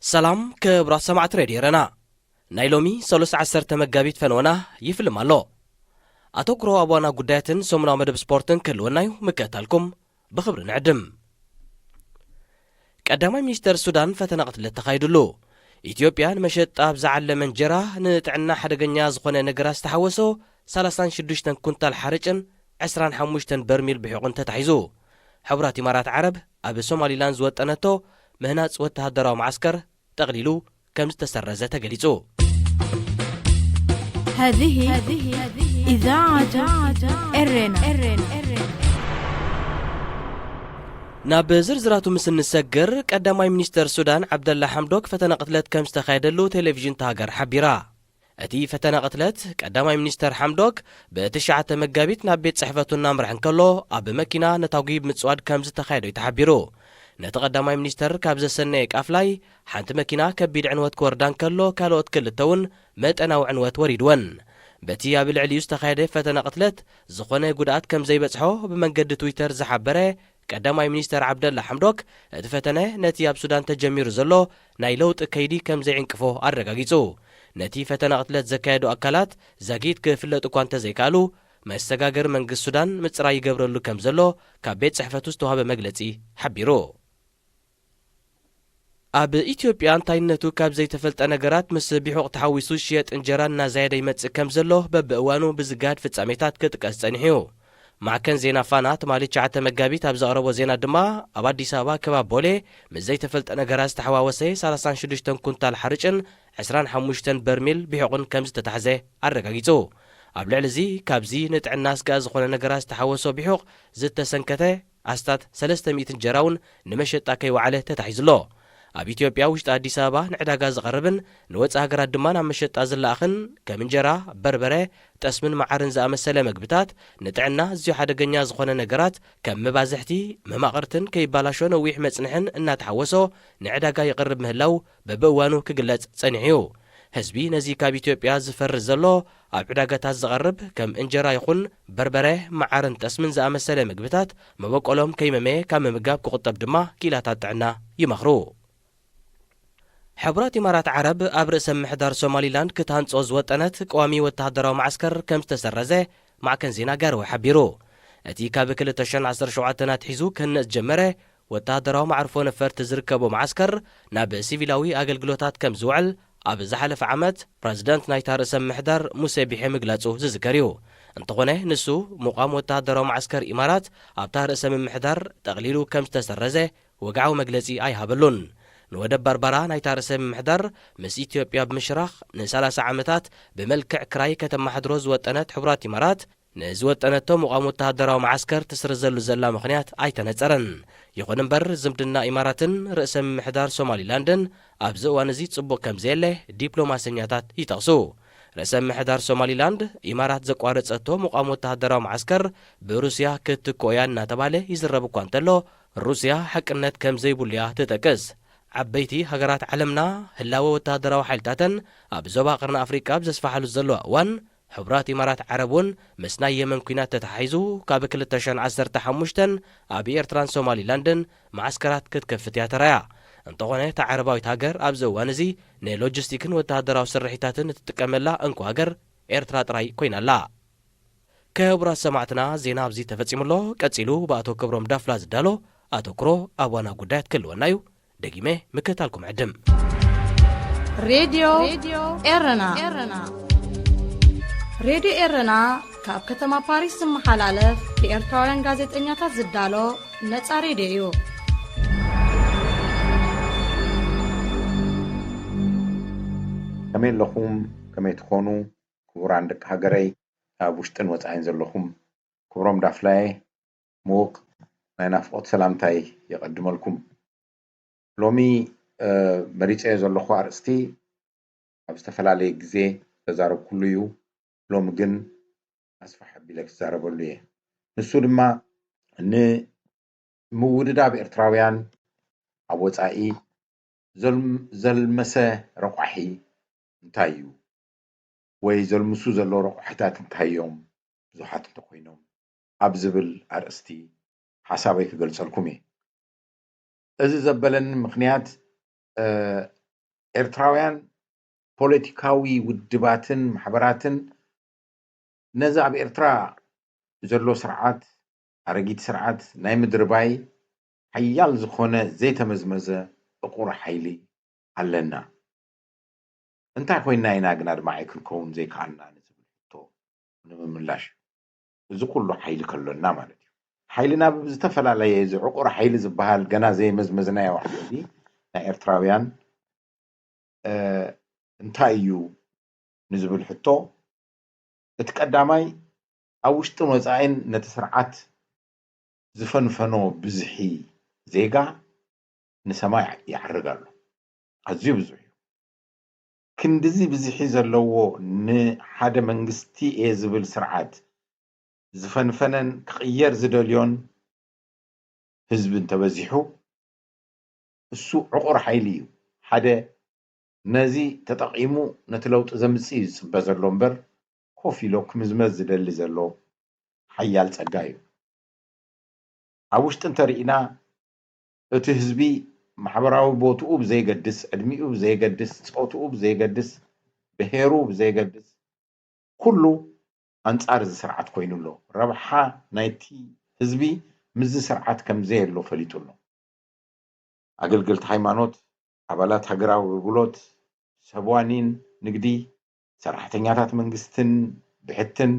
ሰላም ክቡራት ሰማዕቲ ሬድዮ ኤረና፣ ናይ ሎሚ ሰሉስ ዓሰርተ መጋቢት ፈነወና ይፍልም ኣሎ። ኣተኩሮ ኣብ ዋና ጉዳያትን ሰሙናዊ መደብ ስፖርትን ክህልወና እዩ፣ ምክትታልኩም ብኽብሪ ንዕድም። ቀዳማይ ሚኒስተር ሱዳን ፈተነ ቅትለት ተኻይዱሉ። ኢትዮጵያ ንመሸጣ ኣብ ዝዓለመ እንጀራ ንጥዕና ሓደገኛ ዝኾነ ነገራት ዝተሓወሶ ሰላሳን ሽዱሽተን ኩንታል ሓርጭን ዕስራን ሓሙሽተን በርሚል ብሒቑን ተታሒዙ። ሕቡራት ኢማራት ዓረብ ኣብ ሶማሊላንድ ዝወጠነቶ ምህናጽ ወተሃደራዊ መዓስከር ጠቕሊሉ ከም ዝተሰረዘ ተገሊጹ። هذه إذاعة إرنا. ናብ ዝርዝራቱ ምስ እንሰግር፣ ቀዳማይ ሚኒስተር ሱዳን ዓብደላ ሓምዶክ ፈተነ ቅትለት ከም ዝተኻየደሉ ቴሌቪዥን እታ ሃገር ሓቢራ። እቲ ፈተነ ቅትለት፣ ቀዳማይ ሚኒስተር ሓምዶክ ብትሽዓተ መጋቢት ናብ ቤት ጽሕፈቱ እናምርሐ እንከሎ፣ ኣብ መኪና ነታጒ ብምጽዋድ ከም ዝተኻየደ እዩ ተሓቢሩ። ነቲ ቀዳማይ ሚኒስተር ካብ ዘሰነየ ቃፍላይ፣ ሓንቲ መኪና ከቢድ ዕንወት ክወርዳ እንከሎ፣ ካልኦት ክልተ እውን መጠናዊ ዕንወት ወሪድወን። በቲ ኣብ ልዕሊኡ ዝተኻየደ ፈተነ ቅትለት፣ ዝኾነ ጉድኣት ከም ዘይበጽሖ ብመንገዲ ትዊተር ዝሓበረ ቀዳማይ ሚኒስተር ዓብደላ ሓምዶክ፣ እቲ ፈተነ ነቲ ኣብ ሱዳን ተጀሚሩ ዘሎ ናይ ለውጢ ከይዲ ከም ዘይዕንቅፎ ኣረጋጊጹ። ነቲ ፈተነ ቅትለት ዘካየዱ ኣካላት ዛጊት ክፍለጡ እኳ እንተዘይከኣሉ፣ መሰጋገሪ መንግስቲ ሱዳን ምጽራይ ይገብረሉ ከም ዘሎ ካብ ቤት ጽሕፈቱ ዝተዋህበ መግለጺ ሓቢሩ። ኣብ ኢትዮጵያ እንታይነቱ ካብ ዘይተፈልጠ ነገራት ምስ ቢሑቕ ተሓዊሱ ዝሽየጥ እንጀራ እናዛየደ ይመጽእ ከም ዘሎ በብእዋኑ ብዝጋድ ፍጻሜታት ክጥቀስ ጸኒሑ እዩ። ማዕከን ዜና ፋና ትማሊ ትሽዓተ መጋቢት ኣብ ዘቕረቦ ዜና ድማ፣ ኣብ ኣዲስ ኣበባ ከባቢ ቦሌ ምስ ዘይተፈልጠ ነገራት ዝተሓዋወሰ ሰላሳን ሽዱሽተን ኩንታል ሓርጭን ዕስራን ሓሙሽተን በርሚል ቢሑቕን ከም ዝተታሕዘ ኣረጋጊጹ። ኣብ ልዕሊ እዚ፣ ካብዚ ንጥዕና ስጋእ ዝኾነ ነገራት ዝተሓወሶ ቢሑቕ ዝተሰንከተ ኣስታት ሰለስተ ሚእቲ እንጀራ እውን ንመሸጣ ከይወዓለ ተታሒዙ ኣሎ። ኣብ ኢትዮጵያ ውሽጢ ኣዲስ ኣበባ ንዕዳጋ ዝቐርብን ንወጻኢ ሃገራት ድማ ናብ መሸጣ ዝለኣኽን ከም እንጀራ፣ በርበረ፣ ጠስምን መዓርን ዝኣመሰለ መግብታት ንጥዕና ኣዝዩ ሓደገኛ ዝኾነ ነገራት ከም መባዝሕቲ መማቕርትን ከይባላሾ ነዊሕ መጽንሕን እናተሓወሶ ንዕዳጋ ይቐርብ ምህላው በብእዋኑ ክግለጽ ጸኒሑ እዩ። ህዝቢ ነዚ ካብ ኢትዮጵያ ዝፈሪ ዘሎ ኣብ ዕዳጋታት ዝቐርብ ከም እንጀራ ይኹን በርበረ፣ መዓርን ጠስምን ዝኣመሰለ ምግብታት መበቆሎም ከይመመየ ካብ ምምጋብ ክቑጠብ ድማ ክኢላታት ጥዕና ይመኽሩ። ሕቡራት ኢማራት ዓረብ ኣብ ርእሰ ምምሕዳር ሶማሊላንድ ክትሃንጾ ዝወጠነት ቀዋሚ ወተሃደራዊ መዓስከር ከም ዝተሰረዘ ማዕከን ዜና ጋርወ ሓቢሩ። እቲ ካብ ክልተ ሽሕን ዓሰርተ ሸውዓተን ኣትሒዙ ክህነጽ ዝጀመረ ወተሃደራዊ መዓርፎ ነፈርቲ ዝርከቦ መዓስከር ናብ ሲቪላዊ ኣገልግሎታት ከም ዝውዕል ኣብ ዝሓለፈ ዓመት ፕረዚደንት ናይታ ርእሰ ምምሕዳር ሙሴ ቢሒ ምግላጹ ዝዝከር እዩ። እንተኾነ ንሱ ምቋም ወተሃደራዊ መዓስከር ኢማራት ኣብታ ርእሰ ምምሕዳር ጠቕሊሉ ከም ዝተሰረዘ ወግዓዊ መግለጺ ኣይሃበሉን። ንወደብ ባርባራ ናይታ ርእሰ ምምሕዳር ምስ ኢትዮጵያ ብምሽራኽ ንሰላሳ ዓመታት ብመልክዕ ክራይ ከተመሓድሮ ዝወጠነት ሕቡራት ኢማራት፣ ንዝወጠነቶ ምቋም ወተሃደራዊ መዓስከር ትስርዘሉ ዘላ ምኽንያት ኣይተነጸረን። ይኹን እምበር ዝምድና ኢማራትን ርእሰ ምምሕዳር ሶማሊላንድን ኣብዚ እዋን እዚ ጽቡቕ ከም ዘየለ ዲፕሎማሰኛታት ይጠቕሱ። ርእሰ ምምሕዳር ሶማሊላንድ ኢማራት ዘቋረጸቶ ምቋም ወተሃደራዊ መዓስከር ብሩስያ ክትትክኦ እያ እናተባህለ ይዝረብ እኳ እንተሎ፣ ሩስያ ሓቅነት ከም ዘይብሉ እያ ትጠቅስ። ዓበይቲ ሃገራት ዓለምና ህላወ ወተሃደራዊ ሓይልታተን ኣብ ዞባ ቀርኒ ኣፍሪቃ ኣብ ዘስፋሓሉ ዘለዋ እዋን፣ ሕቡራት ኢማራት ዓረብ እውን ምስ ናይ የመን ኲናት ተተሓሒዙ ካብ ክልተ ሽሕን ዓሰርተ ሓሙሽተን ኣብ ኤርትራን ሶማሊላንድን መዓስከራት ክትከፍት እያ ተራእያ። እንተኾነ እታ ዓረባዊት ሃገር ኣብዚ እዋን እዚ ንሎጂስቲክን ወተሃደራዊ ስርሒታትን እትጥቀመላ እንኮ ሃገር ኤርትራ ጥራይ ኮይና ኣላ። ክቡራት ሰማዕትና፣ ዜና ኣብዚ ተፈጺሙ ኣሎ። ቀጺሉ ብኣቶ ክብሮም ዳፍላ ዝዳሎ ኣተኩሮ ኣብ ዋና ጉዳያት ክህልወና እዩ። ደጊመ ምክትታልኩም ዕድም። ሬድዮ ኤረና። ሬድዮ ኤረና ካብ ከተማ ፓሪስ ዝመሓላለፍ ብኤርትራውያን ጋዜጠኛታት ዝዳሎ ነጻ ሬድዮ እዩ። ከመይ ኣለኹም? ከመይ ትኾኑ? ክቡራን ደቂ ሃገረይ፣ ኣብ ውሽጥን ወጻኢን ዘለኹም፣ ክብሮም ዳፍላየ ምዉቕ ናይ ናፍቖት ሰላምታይ የቐድመልኩም። ሎሚ መሪጸዮ ዘለኹ ኣርእስቲ ኣብ ዝተፈላለየ ግዜ ዝተዛረብኩሉ እዩ። ሎሚ ግን ኣስፍሕ ኣቢለ ክዛረበሉ እየ። ንሱ ድማ ንምውድዳብ ኤርትራውያን ኣብ ወጻኢ ዘልመሰ ረቋሒ እንታይ እዩ? ወይ ዘልምሱ ዘለዉ ረቋሒታት እንታይ እዮም? ብዙሓት እንተኾይኖም ኣብ ዝብል ኣርእስቲ ሓሳበይ ክገልጸልኩም እየ። እዚ ዘበለኒ ምኽንያት ኤርትራውያን ፖለቲካዊ ውድባትን ማሕበራትን ነዚ ኣብ ኤርትራ ዘሎ ስርዓት፣ ኣረጊት ስርዓት ናይ ምድርባይ ሓያል ዝኾነ ዘይተመዝመዘ ዕቑር ሓይሊ ኣለና። እንታይ ኮይንና ኢና ግን ኣድማዒ ክንከውን ዘይከኣልና ንዝብል ሕቶ ንምምላሽ እዩ። እዚ ኩሉ ሓይሊ ከሎና ማለት እዩ። ሓይልና ብዝተፈላለየ እዚ ዕቑር ሓይሊ ዝበሃል ገና ዘይመዝመዝናዮ ሓይሊ ናይ ኤርትራውያን እንታይ እዩ ንዝብል ሕቶ፣ እቲ ቀዳማይ ኣብ ውሽጥን ወጻኢን ነቲ ስርዓት ዝፈንፈኖ ብዝሒ ዜጋ ንሰማይ ይዓርግ ኣሎ። ኣዝዩ ብዙሕ እዩ። ክንድዚ ብዝሒ ዘለዎ ንሓደ መንግስቲ እየ ዝብል ስርዓት ዝፈንፈነን ክቕየር ዝደልዮን ህዝቢ እንተበዚሑ፣ እሱ ዕቑር ሓይሊ እዩ። ሓደ ነዚ ተጠቒሙ ነቲ ለውጢ ዘምጽእ እዩ ዝጽበ ዘሎ እምበር፣ ኮፍ ኢሎ ክምዝመዝ ዝደሊ ዘሎ ሓያል ጸጋ እዩ። ኣብ ውሽጢ እንተርኢና፣ እቲ ህዝቢ ማሕበራዊ ቦትኡ ብዘይገድስ፣ ዕድሚኡ ብዘይገድስ፣ ጾትኡ ብዘይገድስ፣ ብሄሩ ብዘይገድስ፣ ኩሉ ኣንጻር እዚ ስርዓት ኮይኑ ኣሎ። ረብሓ ናይቲ ህዝቢ ምስዚ ስርዓት ከም ዘየሎ ፈሊጡ ኣሎ። ኣገልገልቲ ሃይማኖት፣ ኣባላት ሃገራዊ ኣገልግሎት፣ ሰብ ዋኒን ንግዲ፣ ሰራሕተኛታት መንግስትን ብሕትን፣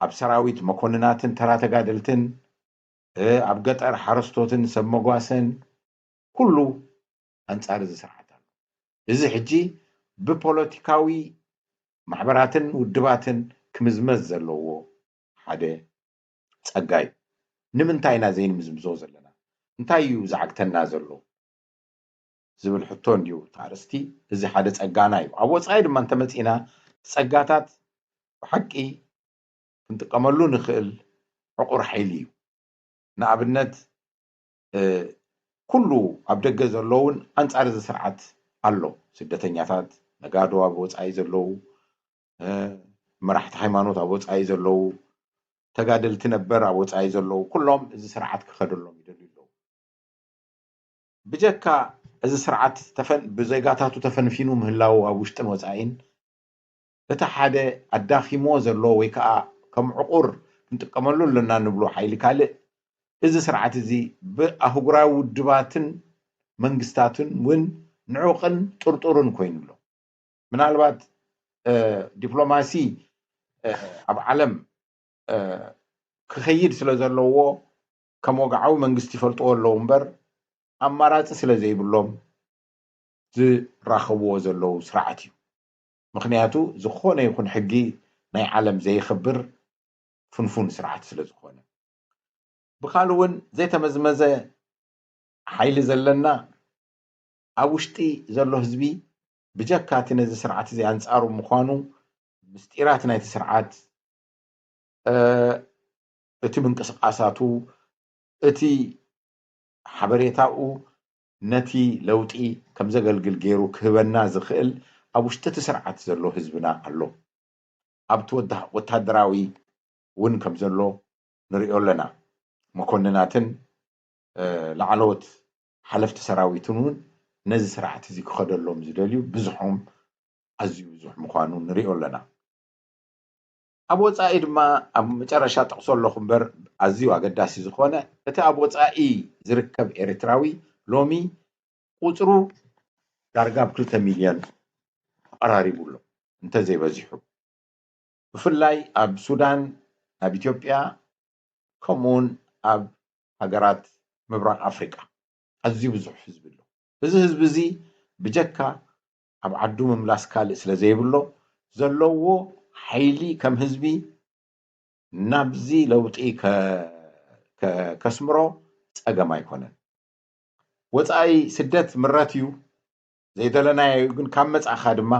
ኣብ ሰራዊት መኮንናትን ተራ ተጋደልትን፣ እ፣ ኣብ ገጠር ሓረስቶትን ሰብ መጓሰን፣ ኩሉ ኣንጻር እዚ ስርዓት ኣሎ። እዚ ሕጂ ብፖለቲካዊ ማሕበራትን ውድባትን ክምዝመዝ ዘለዎ ሓደ ጸጋ እዩ። ንምንታይ ኢና ዘይንምዝምዞ ዘለና? እንታይ እዩ ዝዓግተና ዘሎ? ዝብል ሕቶ እንድዩ እቲ ኣርእስቲ። እዚ ሓደ ጸጋና እዩ። ኣብ ወጻኢ ድማ እንተመጺእና፣ እቲ ጸጋታት ብሓቂ ክንጥቀመሉ ንኽእል ዕቑር ሓይሊ እዩ። ንኣብነት፣ እ፣ ኩሉ ኣብ ደገ ዘሎ እውን ኣንጻር እዚ ስርዓት ኣሎ። ስደተኛታት፣ ነጋዶ ኣብ ወጻኢ ዘለዉ፣ እ፣ መራሕቲ ሃይማኖት ኣብ ወጻኢ ዘለዉ፣ ተጋደልቲ ነበር ኣብ ወጻኢ ዘለዉ፣ ኩሎም እዚ ስርዓት ክኸደሎም ይደልዩ ኣለዉ። ብጀካ እዚ ስርዓት ተፈን-፣ ብዜጋታቱ ተፈንፊኑ ምህላዉ ኣብ ውሽጥን ወጻኢን፣ እቲ ሓደ ኣዳኺምዎ ዘሎ ወይ ከኣ ከም ዕቑር ክንጥቀመሉ ኣለና ንብሎ ሓይሊ ካልእ፣ እዚ ስርዓት እዚ ብኣህጉራዊ ውድባትን መንግስታትን እውን ንዑቕን ጥርጡርን ኮይኑ ኣሎ። ምናልባት፣ እ፣ ዲፕሎማሲ፣ እ፣ ኣብ ዓለም፣ እ፣ ክኸይድ ስለ ዘለዎ፣ ከም ወግዓዊ መንግስቲ ይፈልጥዎ ኣለዉ እምበር፣ ኣማራጺ ስለ ዘይብሎም ዝራኸብዎ ዘለዉ ስርዓት እዩ። ምኽንያቱ፣ ዝኾነ ይኹን ሕጊ ናይ ዓለም ዘየኽብር ፍንፉን ስርዓት ስለ ዝኾነ። ብኻልእ እውን፣ ዘይተመዝመዘ ሓይሊ ዘለና ኣብ ውሽጢ ዘሎ ህዝቢ፣ ብጀካ እቲ ነዚ ስርዓት እዚ ኣንጻሩ ምዃኑ፣ ምስጢራት ናይቲ ስርዓት፣ እ፣ እቲ ምንቅስቓሳቱ፣ እቲ ሓበሬታኡ ነቲ ለውጢ ከም ዘገልግል ገይሩ ክህበና ዝኽእል ኣብ ውሽጢ እቲ ስርዓት ዘሎ ህዝብና ኣሎ። ኣብቲ ወዳ-፣ ወታደራዊ እውን ከም ዘሎ ንሪኦ ኣለና። መኮንናትን፣ እ፣ ላዕለዎት ሓለፍቲ ሰራዊትን እውን ነዚ ስርዓት እዚ ክኸደሎም ዝደልዩ ብዙሖም፣ ኣዝዩ ብዙሕ ምዃኑ ንሪኦ ኣለና። ኣብ ወጻኢ ድማ፣ ኣብ መጨረሻ ጠቕሶ ኣለኹ እምበር፣ ኣዝዩ ኣገዳሲ ዝኾነ፣ እቲ ኣብ ወጻኢ ዝርከብ ኤርትራዊ ሎሚ ቁጽሩ ዳርጋ ኣብ ክልተ ሚልዮን ተቐራሪቡ ኣሎ፣ እንተዘይበዚሑ። ብፍላይ ኣብ ሱዳን፣ ኣብ ኢትዮጵያ፣ ከምኡውን ኣብ ሃገራት ምብራቕ ኣፍሪቃ ኣዝዩ ብዙሕ ህዝቢ ኣሎ። እዚ ህዝቢ እዚ ብጀካ ኣብ ዓዱ ምምላስ ካልእ ስለ ዘይብሎ፣ ዘለዎ ሓይሊ ከም ህዝቢ ናብዚ ለውጢ ከ-፣ ከ-፣ ከስምሮ ጸገም ኣይኮነን። ወጻኢ ስደት ምረት እዩ፣ ዘይደለናዮ እዩ፣ ግን ካብ መጻእኻ ድማ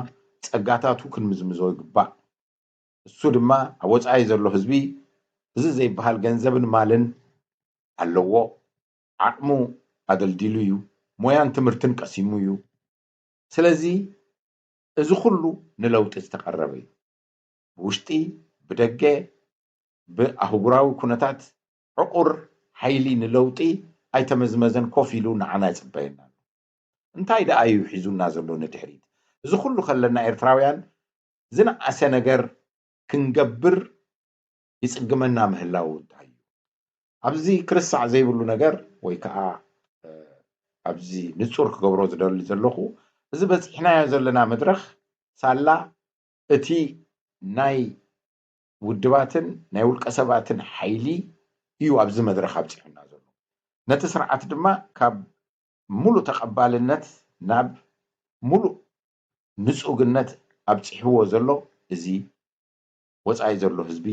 ጸጋታቱ ክንምዝምዞ ይግባእ። እሱ ድማ ኣብ ወጻኢ ዘሎ ህዝቢ እዚ ዘይበሃል ገንዘብን ማልን ኣለዎ፣ ዓቕሙ ኣደልዲሉ እዩ፣ ሞያን ትምህርትን ቀሲሙ እዩ። ስለዚ እዚ ኩሉ ንለውጢ ዝተቐረበ እዩ። ብውሽጢ፣ ብደገ፣ ብኣህጉራዊ ኩነታት ዕቑር ሓይሊ ንለውጢ ኣይተመዝመዘን ኮፍ ኢሉ ንዓና ይጽበየና ኣሎ። እንታይ ደኣ እዩ ሒዙና ዘሎ ንድሕሪት? እዚ ኩሉ ከለና ኤርትራውያን ዝነኣሰ ነገር ክንገብር ይጽግመና ምህላው እንታይ እዩ? ኣብዚ ክርሳዕ ዘይብሉ ነገር ወይ ከዓ ኣብዚ ንጹር ክገብሮ ዝደሊ ዘለኹ፣ እዚ በጺሕናዮ ዘለና መድረኽ ሳላ እቲ ናይ ውድባትን ናይ ውልቀ ሰባትን ሓይሊ እዩ ኣብዚ መድረኽ ኣብጺሑና ዘሎ። ነቲ ስርዓት ድማ ካብ ሙሉእ ተቐባልነት ናብ ሙሉእ ንጹግነት ኣብጺሕዎ ዘሎ እዚ ወጻኢ ዘሎ ህዝቢ፣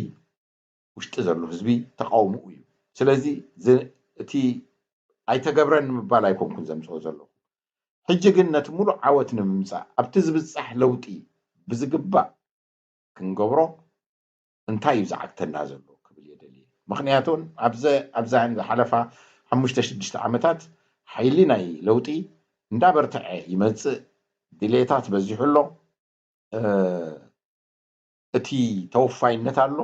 ውሽጢ ዘሎ ህዝቢ ተቓውምኡ እዩ። ስለዚ ዝ- እቲ ኣይተገብረን ንምባል ኣይኮንኩን ዘምጽኦ ዘለኹ። ሕጂ ግን ነቲ ሙሉእ ዓወት ንምምጻእ ኣብቲ ዝብጻሕ ለውጢ ብዝግባእ ክንገብሮ እንታይ እዩ ዝዓግተና ዘሎ ክብል እየ ደልየ። ምክንያቱ ኣብዘ ኣብዛ ዝሓለፋ ሓሙሽተ ሽዱሽተ ዓመታት ሓይሊ ናይ ለውጢ እንዳበርተዐ ይመጽእ፣ ድሌታት በዚሑ ኣሎ፣ እቲ ተወፋይነት ኣሎ፣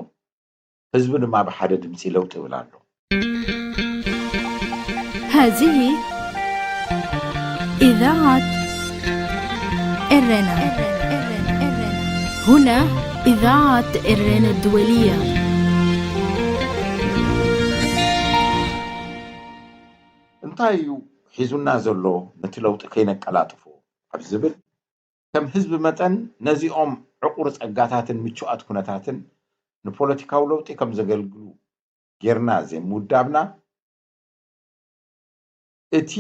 ህዝቢ ድማ ብሓደ ድምፂ ለውጢ ይብል ኣሎ። هذه إذاعة إرنا. هنا إذاعة إرنا الدولية. እንታይ እዩ ሒዙና ዘሎ ነቲ ለውጢ ከይነቀላጥፎ ኣብ ዝብል ከም ህዝቢ መጠን ነዚኦም ዕቑር ጸጋታትን ምቹኣት ኩነታትን ንፖለቲካዊ ለውጢ ከም ዘገልግሉ ጌርና ዘይምውዳብና እቲ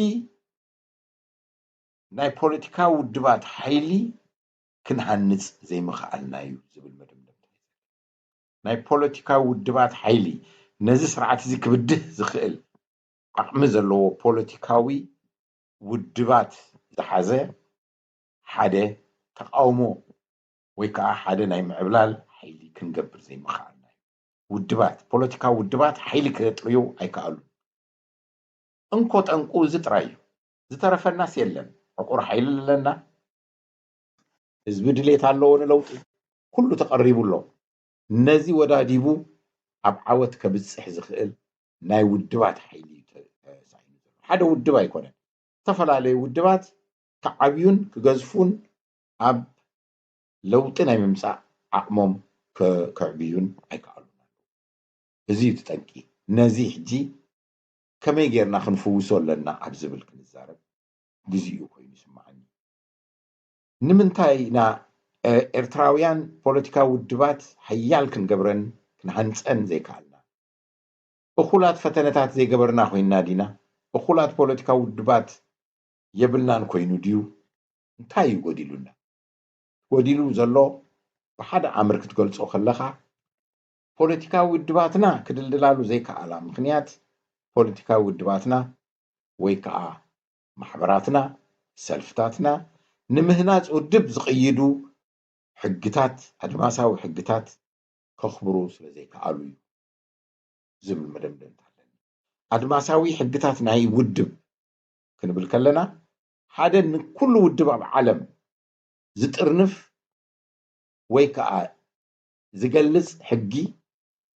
ናይ ፖለቲካዊ ውድባት ሓይሊ ክንሃንጽ ዘይምኽኣልና እዩ ዝብል መደምደምታ እዩ። ናይ ፖለቲካዊ ውድባት ሓይሊ ነዚ ስርዓት እዚ ክብድህ ዝኽእል ዓቕሚ ዘለዎ ፖለቲካዊ ውድባት ዝሓዘ ሓደ ተቓውሞ ወይ ከዓ ሓደ ናይ ምዕብላል ሓይሊ ክንገብር ዘይምኽኣልና እዩ። ውድባት፣ ፖለቲካዊ ውድባት ሓይሊ ከጥርዩ ኣይከኣሉን። እንኮ ጠንቁ እዚ ጥራይ እዩ። ዝተረፈናስ የለን። ዕቑር ሓይሊ ኣለና። ህዝቢ ድሌት ኣለዎ ንለውጢ። ኩሉ ተቐሪቡ ኣሎ። ነዚ ወዳዲቡ ኣብ ዓወት ከብፅሕ ዝኽእል ናይ ውድባት ሓይሊ እዩ ተሳኢኑ ዘሎ። ሓደ ውድብ ኣይኮነን። ዝተፈላለዩ ውድባት ክዓብዩን ክገዝፉን ኣብ ለውጢ ናይ ምምፃእ ዓቕሞም ከዕብዩን ኣይከኣሉን ኣለዉ። እዚ እዩ እቲ ጠንቂ። ነዚ ሕጂ ከመይ ጌርና ክንፍውሶ ኣለና ኣብ ዝብል ክንዛረብ ግዜኡ ኮይኑ ይስምዓኒ። ንምንታይ ኢና ኤርትራውያን ፖለቲካዊ ውድባት ሓያል ክንገብረን ክንሃንፀን ዘይከኣልና? እኹላት ፈተነታት ዘይገበርና ኮይንና ዲና? እኹላት ፖለቲካዊ ውድባት የብልናን ኮይኑ ድዩ? እንታይ እዩ ጎዲሉና? ጎዲሉ ዘሎ ብሓደ ኣምር ክትገልጾ ከለኻ ፖለቲካዊ ውድባትና ክድልድላሉ ዘይከኣላ ምኽንያት ፖለቲካዊ ውድባትና ወይ ከዓ ማሕበራትና፣ ሰልፍታትና ንምህናፅ ውድብ ዝቕይዱ ሕግታት፣ ኣድማሳዊ ሕግታት ከኽብሩ ስለ ዘይከኣሉ እዩ ዝብል መደምደምታ ኣለኒ። ኣድማሳዊ ሕግታት ናይ ውድብ ክንብል ከለና ሓደ ንኩሉ ውድብ ኣብ ዓለም ዝጥርንፍ ወይ ከዓ ዝገልፅ ሕጊ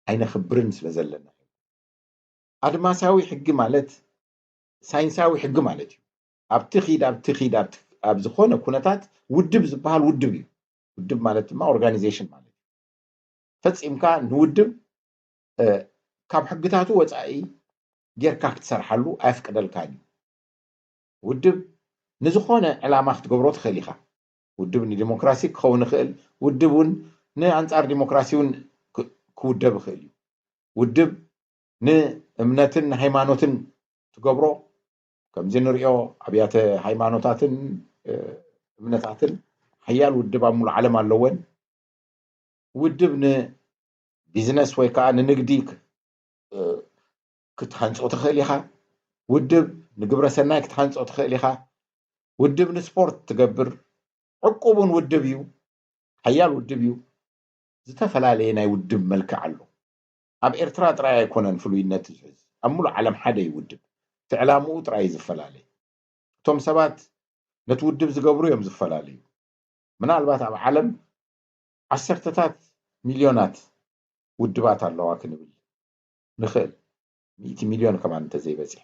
ኣይነኽብርን ስለ ዘለና እዩ። ኣድማሳዊ ሕጊ ማለት ሳይንሳዊ ሕጊ ማለት እዩ። ኣብቲ ኺድ ኣብቲ ኺድ ኣብ ዝኾነ ኩነታት ውድብ ዝበሃል ውድብ እዩ። ውድብ ማለት ድማ ኦርጋኒዜሽን ማለት እዩ። ፈፂምካ ንውድብ ካብ ሕግታቱ ወፃኢ ጌርካ ክትሰርሓሉ ኣየፍቅደልካን እዩ። ውድብ ንዝኾነ ዕላማ ክትገብሮ ትኽእል ኢኻ። ውድብ ንዲሞክራሲ ክኸውን ይኽእል፣ ውድብ እውን ንኣንፃር ዲሞክራሲ እውን ክውደብ ይኽእል እዩ። ውድብ ንእምነትን ንሃይማኖትን ትገብሮ፣ ከምዚ ንሪኦ ኣብያተ ሃይማኖታትን እምነታትን ሓያል ውድብ ኣብ ሙሉእ ዓለም ኣለወን። ውድብ ንቢዝነስ ወይ ከዓ ንንግዲ ክትሃንፆ ትኽእል ኢኻ። ውድብ ንግብረ ሰናይ ክትሃንፆ ትኽእል ኢኻ። ውድብ ንስፖርት ትገብር። ዕቁብ እውን ውድብ እዩ። ሓያል ውድብ እዩ። ዝተፈላለየ ናይ ውድብ መልክዕ ኣሎ። ኣብ ኤርትራ ጥራይ ኣይኮነን ፍሉይነት ዝሕዝ፣ ኣብ ሙሉእ ዓለም ሓደ እዩ ውድብ። እቲ ዕላምኡ ጥራይ እዩ ዝፈላለ። እቶም ሰባት ነቲ ውድብ ዝገብሩ እዮም ዝፈላለዩ። ምናልባት ኣብ ዓለም ዓሰርተታት ሚልዮናት ውድባት ኣለዋ ክንብል ንኽእል፣ ሚእቲ ሚልዮን ከማን እንተዘይበፂሐ።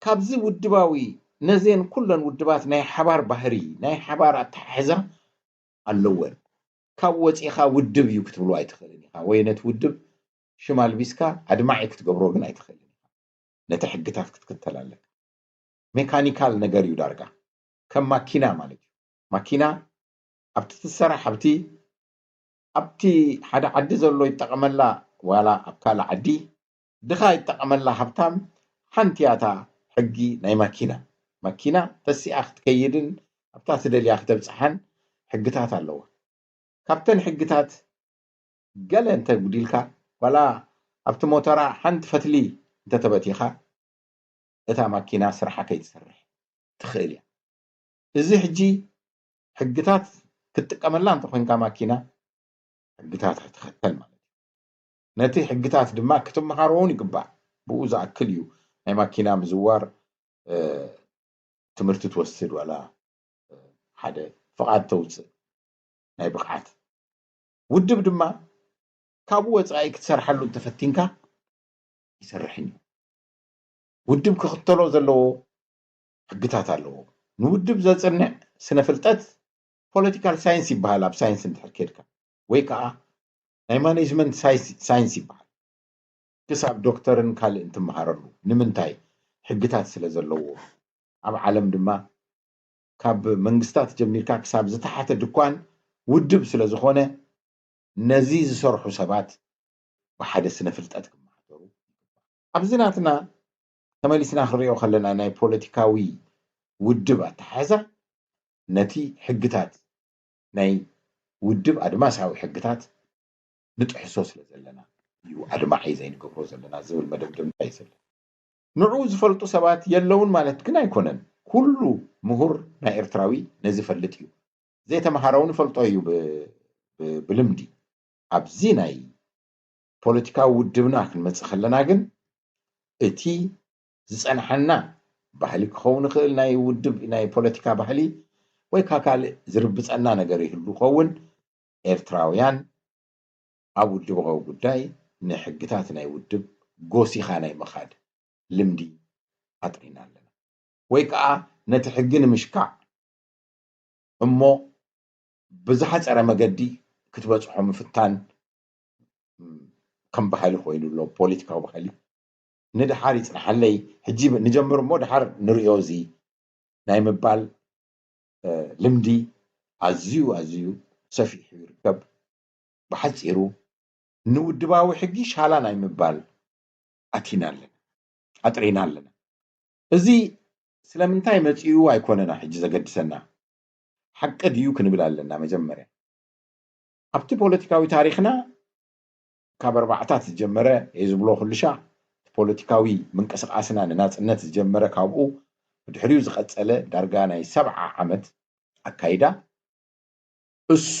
ካብዚ ውድባዊ ነዘን ኩለን ውድባት ናይ ሓባር ባህሪ፣ ናይ ሓባር ኣተሓሕዛ ኣለወን። ካብ ወፂኻ ውድብ እዩ ክትብሎ ኣይትኽእልን ኢኻ፣ ወይ ነቲ ውድብ ሽም ኣልቢስካ ኣድማዒ ክትገብሮ ግን ኣይትኽእልን ኢኻ። ነቲ ሕግታት ክትክተል ኣለካ። ሜካኒካል ነገር እዩ ዳርጋ፣ ከም ማኪና ማለት እዩ። ማኪና ኣብቲ ትሰራሕ፣ ኣብቲ ኣብቲ ሓደ ዓዲ ዘሎ ይጠቐመላ፣ ዋላ ኣብ ካልእ ዓዲ ድኻ ይጠቐመላ፣ ሃብታም፣ ሓንቲ እያ እታ ሕጊ ናይ ማኪና። ማኪና ተሲኣ ክትከይድን ኣብታ ትደልያ ክተብፅሓን ሕግታት ኣለዋ። ካብተን ሕግታት ገለ እንተ ጉዲልካ፣ ዋላ ኣብቲ ሞተራ ሓንቲ ፈትሊ እንተተበቲኻ፣ እታ ማኪና ስርሓ ከይትሰርሕ ትኽእል እያ። እዚ ሕጂ ሕግታት ክትጥቀመላ እንተኾይንካ ማኪና፣ ሕግታት ክትኸተል ማለት እዩ። ነቲ ሕግታት ድማ ክትመሃሮ እውን ይግባእ። ብኡ ዝኣክል እዩ ናይ ማኪና ምዝዋር፣ እ፣ ትምህርቲ ትወስድ፣ ዋላ፣ እ፣ ሓደ ፍቓድ ተውፅእ ናይ ብቕዓት። ውድብ ድማ ካብኡ ወፃኢ ክትሰርሓሉ እንተፈቲንካ ይሰርሕን እዩ። ውድብ ክኽተሎ ዘለዎ ሕግታት ኣለዎ። ንውድብ ዘፅንዕ ስነ ፍልጠት ፖለቲካል ሳይንስ ይበሃል፣ ኣብ ሳይንስ እንድሕር ኬድካ፣ ወይ ከዓ ናይ ማኔጅመንት ሳይንስ፣ ሳይንስ ይበሃል። ክሳብ ዶክተርን ካልእን ትመሃረሉ። ንምንታይ? ሕግታት ስለ ዘለዎ። ኣብ ዓለም ድማ ካብ መንግስታት ጀሚርካ ክሳብ ዝተሓተ ድኳን ውድብ ስለ ዝኾነ፣ ነዚ ዝሰርሑ ሰባት ብሓደ ስነ ፍልጠት ክመሓደሩ ይግባእ። ኣብዚ ናትና ተመሊስና ክንሪኦ ከለና፣ ናይ ፖለቲካዊ ውድብ ኣተሓሕዛ ነቲ ሕግታት፣ ናይ ውድብ ኣድማሳዊ ሕግታት ንጥሕሶ ስለ ዘለና እዩ ኣድማዒ ዘይንገብሮ ዘለና ዝብል መደምደምታ እዩ ዘለና። ንዑ ዝፈልጡ ሰባት የለውን ማለት ግን ኣይኮነን። ኩሉ ምሁር ናይ ኤርትራዊ ነዚ ይፈልጥ እዩ። ዘይተምሃረ እውን ይፈልጦ እዩ ብ-፣ ብ-፣ ብልምዲ። ኣብዚ ናይ ፖለቲካዊ ውድብና ክንመጽእ ከለና ግን፣ እቲ ዝጸንሐና ባህሊ ክኸውን ይኽእል፣ ናይ ውድብ፣ ናይ ፖለቲካ ባህሊ፣ ወይ ከኣ ካልእ ዝርብጸና ነገር ይህሉ ይኸውን። ኤርትራውያን ኣብ ውድባዊ ጉዳይ ንሕግታት ናይ ውድብ ጎሲኻ ናይ ምኻድ ልምዲ ኣጥሪና ኣለና። ወይ ከኣ ነቲ ሕጊ ንምሽካዕ እሞ ብዝሓጸረ መገዲ ክትበጽሖ ምፍታን ከም ባህሊ ኮይኑ ኣሎ፣ ፖለቲካዊ ባህሊ። ንድሓር ይጽንሓለይ፣ ሕጂ ንጀምር እሞ ድሓር ንርእዮ እዚ ናይ ምባል፣ እ፣ ልምዲ ኣዝዩ፣ ኣዝዩ ሰፊሑ ይርከብ። ብሓጺሩ ንውድባዊ ሕጊ ሻላ ናይ ምባል ኣቲና ኣለና፣ ኣጥሪና ኣለና። እዚ ስለምንታይ መጺኡ ኣይኮነና ሕጂ ዘገድሰና፣ ሓቂ ድዩ ክንብል ኣለና መጀመርያ። ኣብቲ ፖለቲካዊ ታሪኽና ካብ ኣርባዓታት ዝጀመረ እየ ዝብሎ ኩልሻ፣ እቲ ፖለቲካዊ ምንቅስቓስና ንናጽነት ዝጀመረ ካብኡ ብድሕሪኡ ዝቐጸለ ዳርጋ ናይ ሰብዓ ዓመት ኣካይዳ እሱ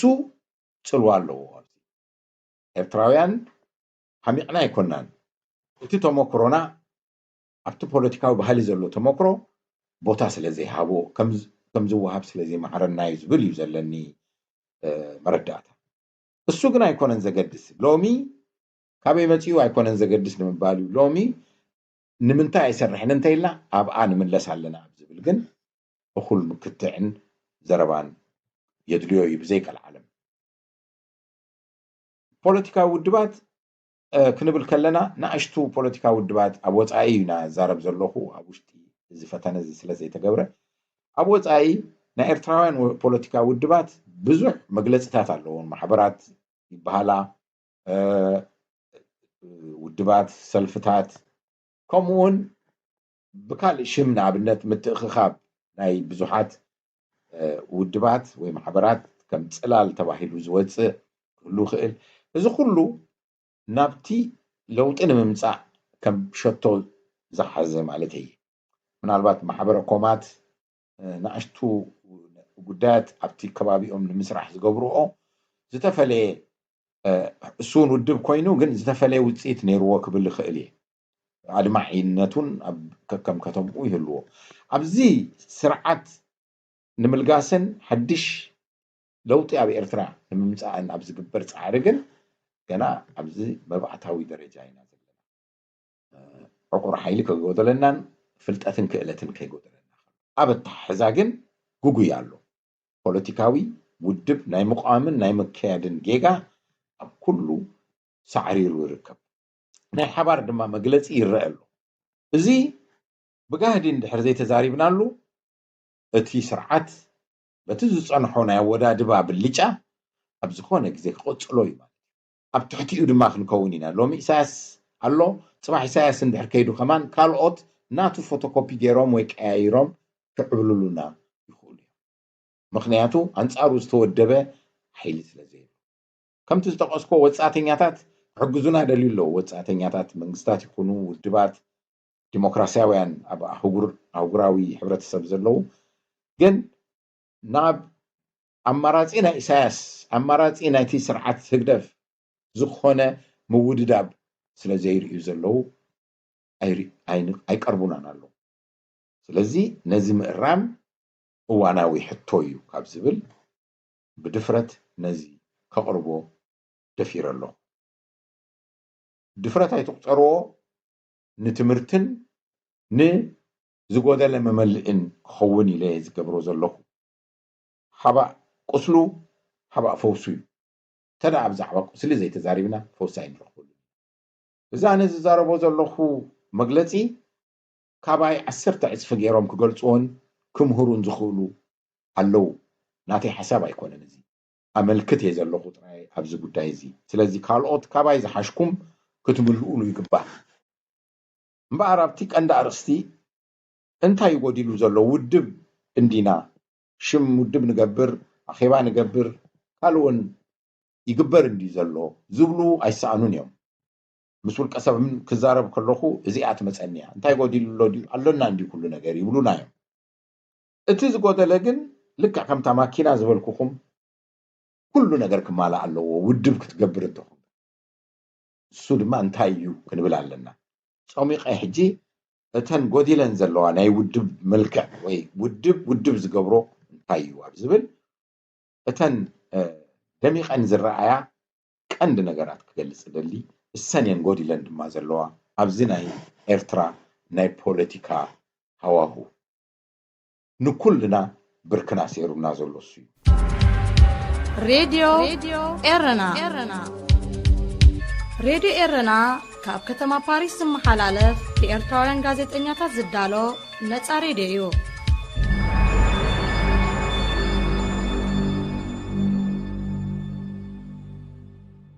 ጽልዋ ኣለዎ። ኣብዚ ኤርትራውያን ሓሚቕና ኣይኮናን። እቲ ተመክሮና ኣብቲ ፖለቲካዊ ባህሊ ዘሎ ተመክሮ ቦታ ስለ ዘይሃቦ፣ ከም ዝ-፣ ከም ዝወሃብ ስለ ዘይመሃረና እዩ ዝብል እዩ ዘለኒ፣ እ፣ መረዳእታ። እሱ ግን ኣይኮነን ዘገድስ። ሎሚ ካበይ መጺኡ ኣይኮነን ዘገድስ ንምባል እዩ። ሎሚ ንምንታይ ኣይሰርሕን እንተኢልና ኣብኣ ንምለስ ኣለና ኣብ ዝብል ግን እኹል ምክትዕን ዘረባን የድልዮ እዩ ብዘይ ቀልዓለም። ፖለቲካዊ ውድባት፣ እ፣ ክንብል ከለና ንኣሽቱ ፖለቲካዊ ውድባት ኣብ ወጻኢ እዩ ናዛረብ ዘለኹ፣ ኣብ ውሽጢ እዚ ፈተነ እዚ ስለ ዘይተገብረ። ኣብ ወጻኢ ናይ ኤርትራውያን ወ-፣ ፖለቲካዊ ውድባት ብዙሕ መግለጽታት ኣለዎም። ማሕበራት ይበሃላ፣ እ፣ ውድባት፣ ሰልፍታት፣ ከምኡውን ብካልእ ሽም ንኣብነት ምትእኽኻብ ናይ ብዙሓት፣ እ፣ ውድባት ወይ ማሕበራት ከም ጽላል ተባሂሉ ዝወጽእ ክህሉ ይኽእል። እዚ ኩሉ ናብቲ ለውጢ ንምምጻእ ከም ሸቶ ዝሓዘ ማለት እዩ። ምናልባት ማሕበረ ኮማት፣ እ፣ ንኣሽቱ ጉዳያት ኣብቲ ከባቢኦም ንምስራሕ ዝገብርኦ ዝተፈለየ፣ እ፣ እሱ እውን ውድብ ኮይኑ ግን ዝተፈለየ ውጽኢት ነይርዎ ክብል ይኽእል እየ። ኣድማዒነቱን ኣብ ከከም ከተምኡ ይህልዎ። ኣብዚ ስርዓት ንምልጋስን ሓድሽ ለውጢ ኣብ ኤርትራ ንምምጻእን ኣብ ዝግበር ጻዕሪ ግን ገና ኣብዚ መባእታዊ ደረጃ ኢና ዘለና። እ፣ ዕቑር ሓይሊ ከይጎደለናን ፍልጠትን ክእለትን ከይጎደለና። ኣብ ኣተሓሕዛ ግን ግጉይ ኣሎ። ፖለቲካዊ ውድብ ናይ ምቋምን ናይ ምክያድን ጌጋ ኣብ ኩሉ ሳዕሪሩ ይርከብ። ናይ ሓባር ድማ መግለጺ ይረአ ኣሎ። እዚ ብጋህዲ እንድሕር ዘይተዛሪብናሉ፣ እቲ ስርዓት በቲ ዝጸንሖ ናይ ኣወዳድባ ብልጫ ኣብ ዝኾነ ግዜ ክቕጽሎ እዩ ማለት እዩ። ኣብ ትሕቲኡ ድማ ክንከውን ኢና። ሎሚ ኢሳያስ ኣሎ፣ ጽባሕ ኢሳያስ እንድሕር ከይዱ ከማን ካልኦት ናቱ ፎቶኮፒ ገይሮም ወይ ቀያይሮም ክዕብልሉና ይኽእሉ እዮም። ምኽንያቱ ኣንጻሩ ዝተወደበ ሓይሊ ስለ ዘየሎ። ከምቲ ዝጠቐስኮ ወጻእተኛታት ክሕግዙና ደልዩ ኣለዉ። ወጻእተኛታት መንግስታት ይኹኑ ውድባት ዲሞክራሲያውያን ኣብ ኣህጉር ኣህጉራዊ ሕብረተሰብ ዘለዉ ግን ናብ ኣማራጺ ናይ ኢሳያስ ኣማራጺ ናይቲ ስርዓት ህግደፍ ዝኾነ ምውድዳብ ስለ ዘይርእዩ ዘለዉ ኣይቀርቡናን ኣለዉ። ስለዚ ነዚ ምእራም እዋናዊ ሕቶ እዩ ካብ ዝብል ብድፍረት ነዚ ከቕርቦ ደፊረ ኣለኹ። ድፍረት ኣይትቑጸርዎ፣ ንትምህርትን ንዝጎደለ መመልእን ክኸውን ኢለ ዝገብሮ ዘለኹ። ሓባእ ቁስሉ ሓባእ ፈውሱ እዩ። እንተ ደኣ ብዛዕባ ቁስሊ ዘይተዛሪብና ፈውሲ ኣይንረኽበሉ። እዚ ኣነ ዝዛረቦ ዘለኹ መግለጺ ካባይ ዓሰርተ ዕጽፊ ገይሮም ክገልጽዎን ክምህሩን ዝኽእሉ ኣለዉ። ናተይ ሓሳብ ኣይኮነን እዚ። ኣመልክት እየ ዘለኹ ጥራይ ኣብዚ ጉዳይ እዚ። ስለዚ ካልኦት ካባይ ዝሓሽኩም ክትምልኡሉ ይግባእ። እምበኣር ኣብቲ ቀንዲ ኣርእስቲ እንታይ እዩ ጎዲሉ ዘሎ? ውድብ እንዲና፣ ሽም ውድብ ንገብር፣ ኣኼባ ንገብር፣ ካልእ እውን ይግበር እንድዩ ዘሎ ዝብሉ ኣይሰኣኑን እዮም። ምስ ውልቀ ሰብ ክዛረብ ከለኹ እዚኣ ትመጸኒ እያ። እንታይ ጎዲሉ ኣሎ ድዩ? ኣሎና እንድዩ ኩሉ ነገር ይብሉና እዮም። እቲ ዝጎደለ ግን ልክዕ ከምታ ማኪና ዝበልኩኹም ኩሉ ነገር ክማላእ ኣለዎ ውድብ ክትገብር እንተኾን። እሱ ድማ እንታይ እዩ ክንብል ኣለና። ጸሚቐ ሕጂ እተን ጎዲለን ዘለዋ ናይ ውድብ መልክዕ ወይ ውድብ ውድብ ዝገብሮ እንታይ እዩ ኣብ ዝብል እተን ደሚቐን ዝረኣያ ቀንዲ ነገራት ክገልጽ እደሊ። እሰን እየን ጎዲለን ድማ ዘለዋ ኣብዚ ናይ ኤርትራ ናይ ፖለቲካ ሃዋሁ። ንኩልና ብርክና ሰይሩና ዘሎ እሱ እዩ። ሬድዮ ኤረና። ሬድዮ ኤረና ካብ ከተማ ፓሪስ ዝመሓላለፍ ብኤርትራውያን ጋዜጠኛታት ዝዳሎ ነጻ ሬድዮ እዩ።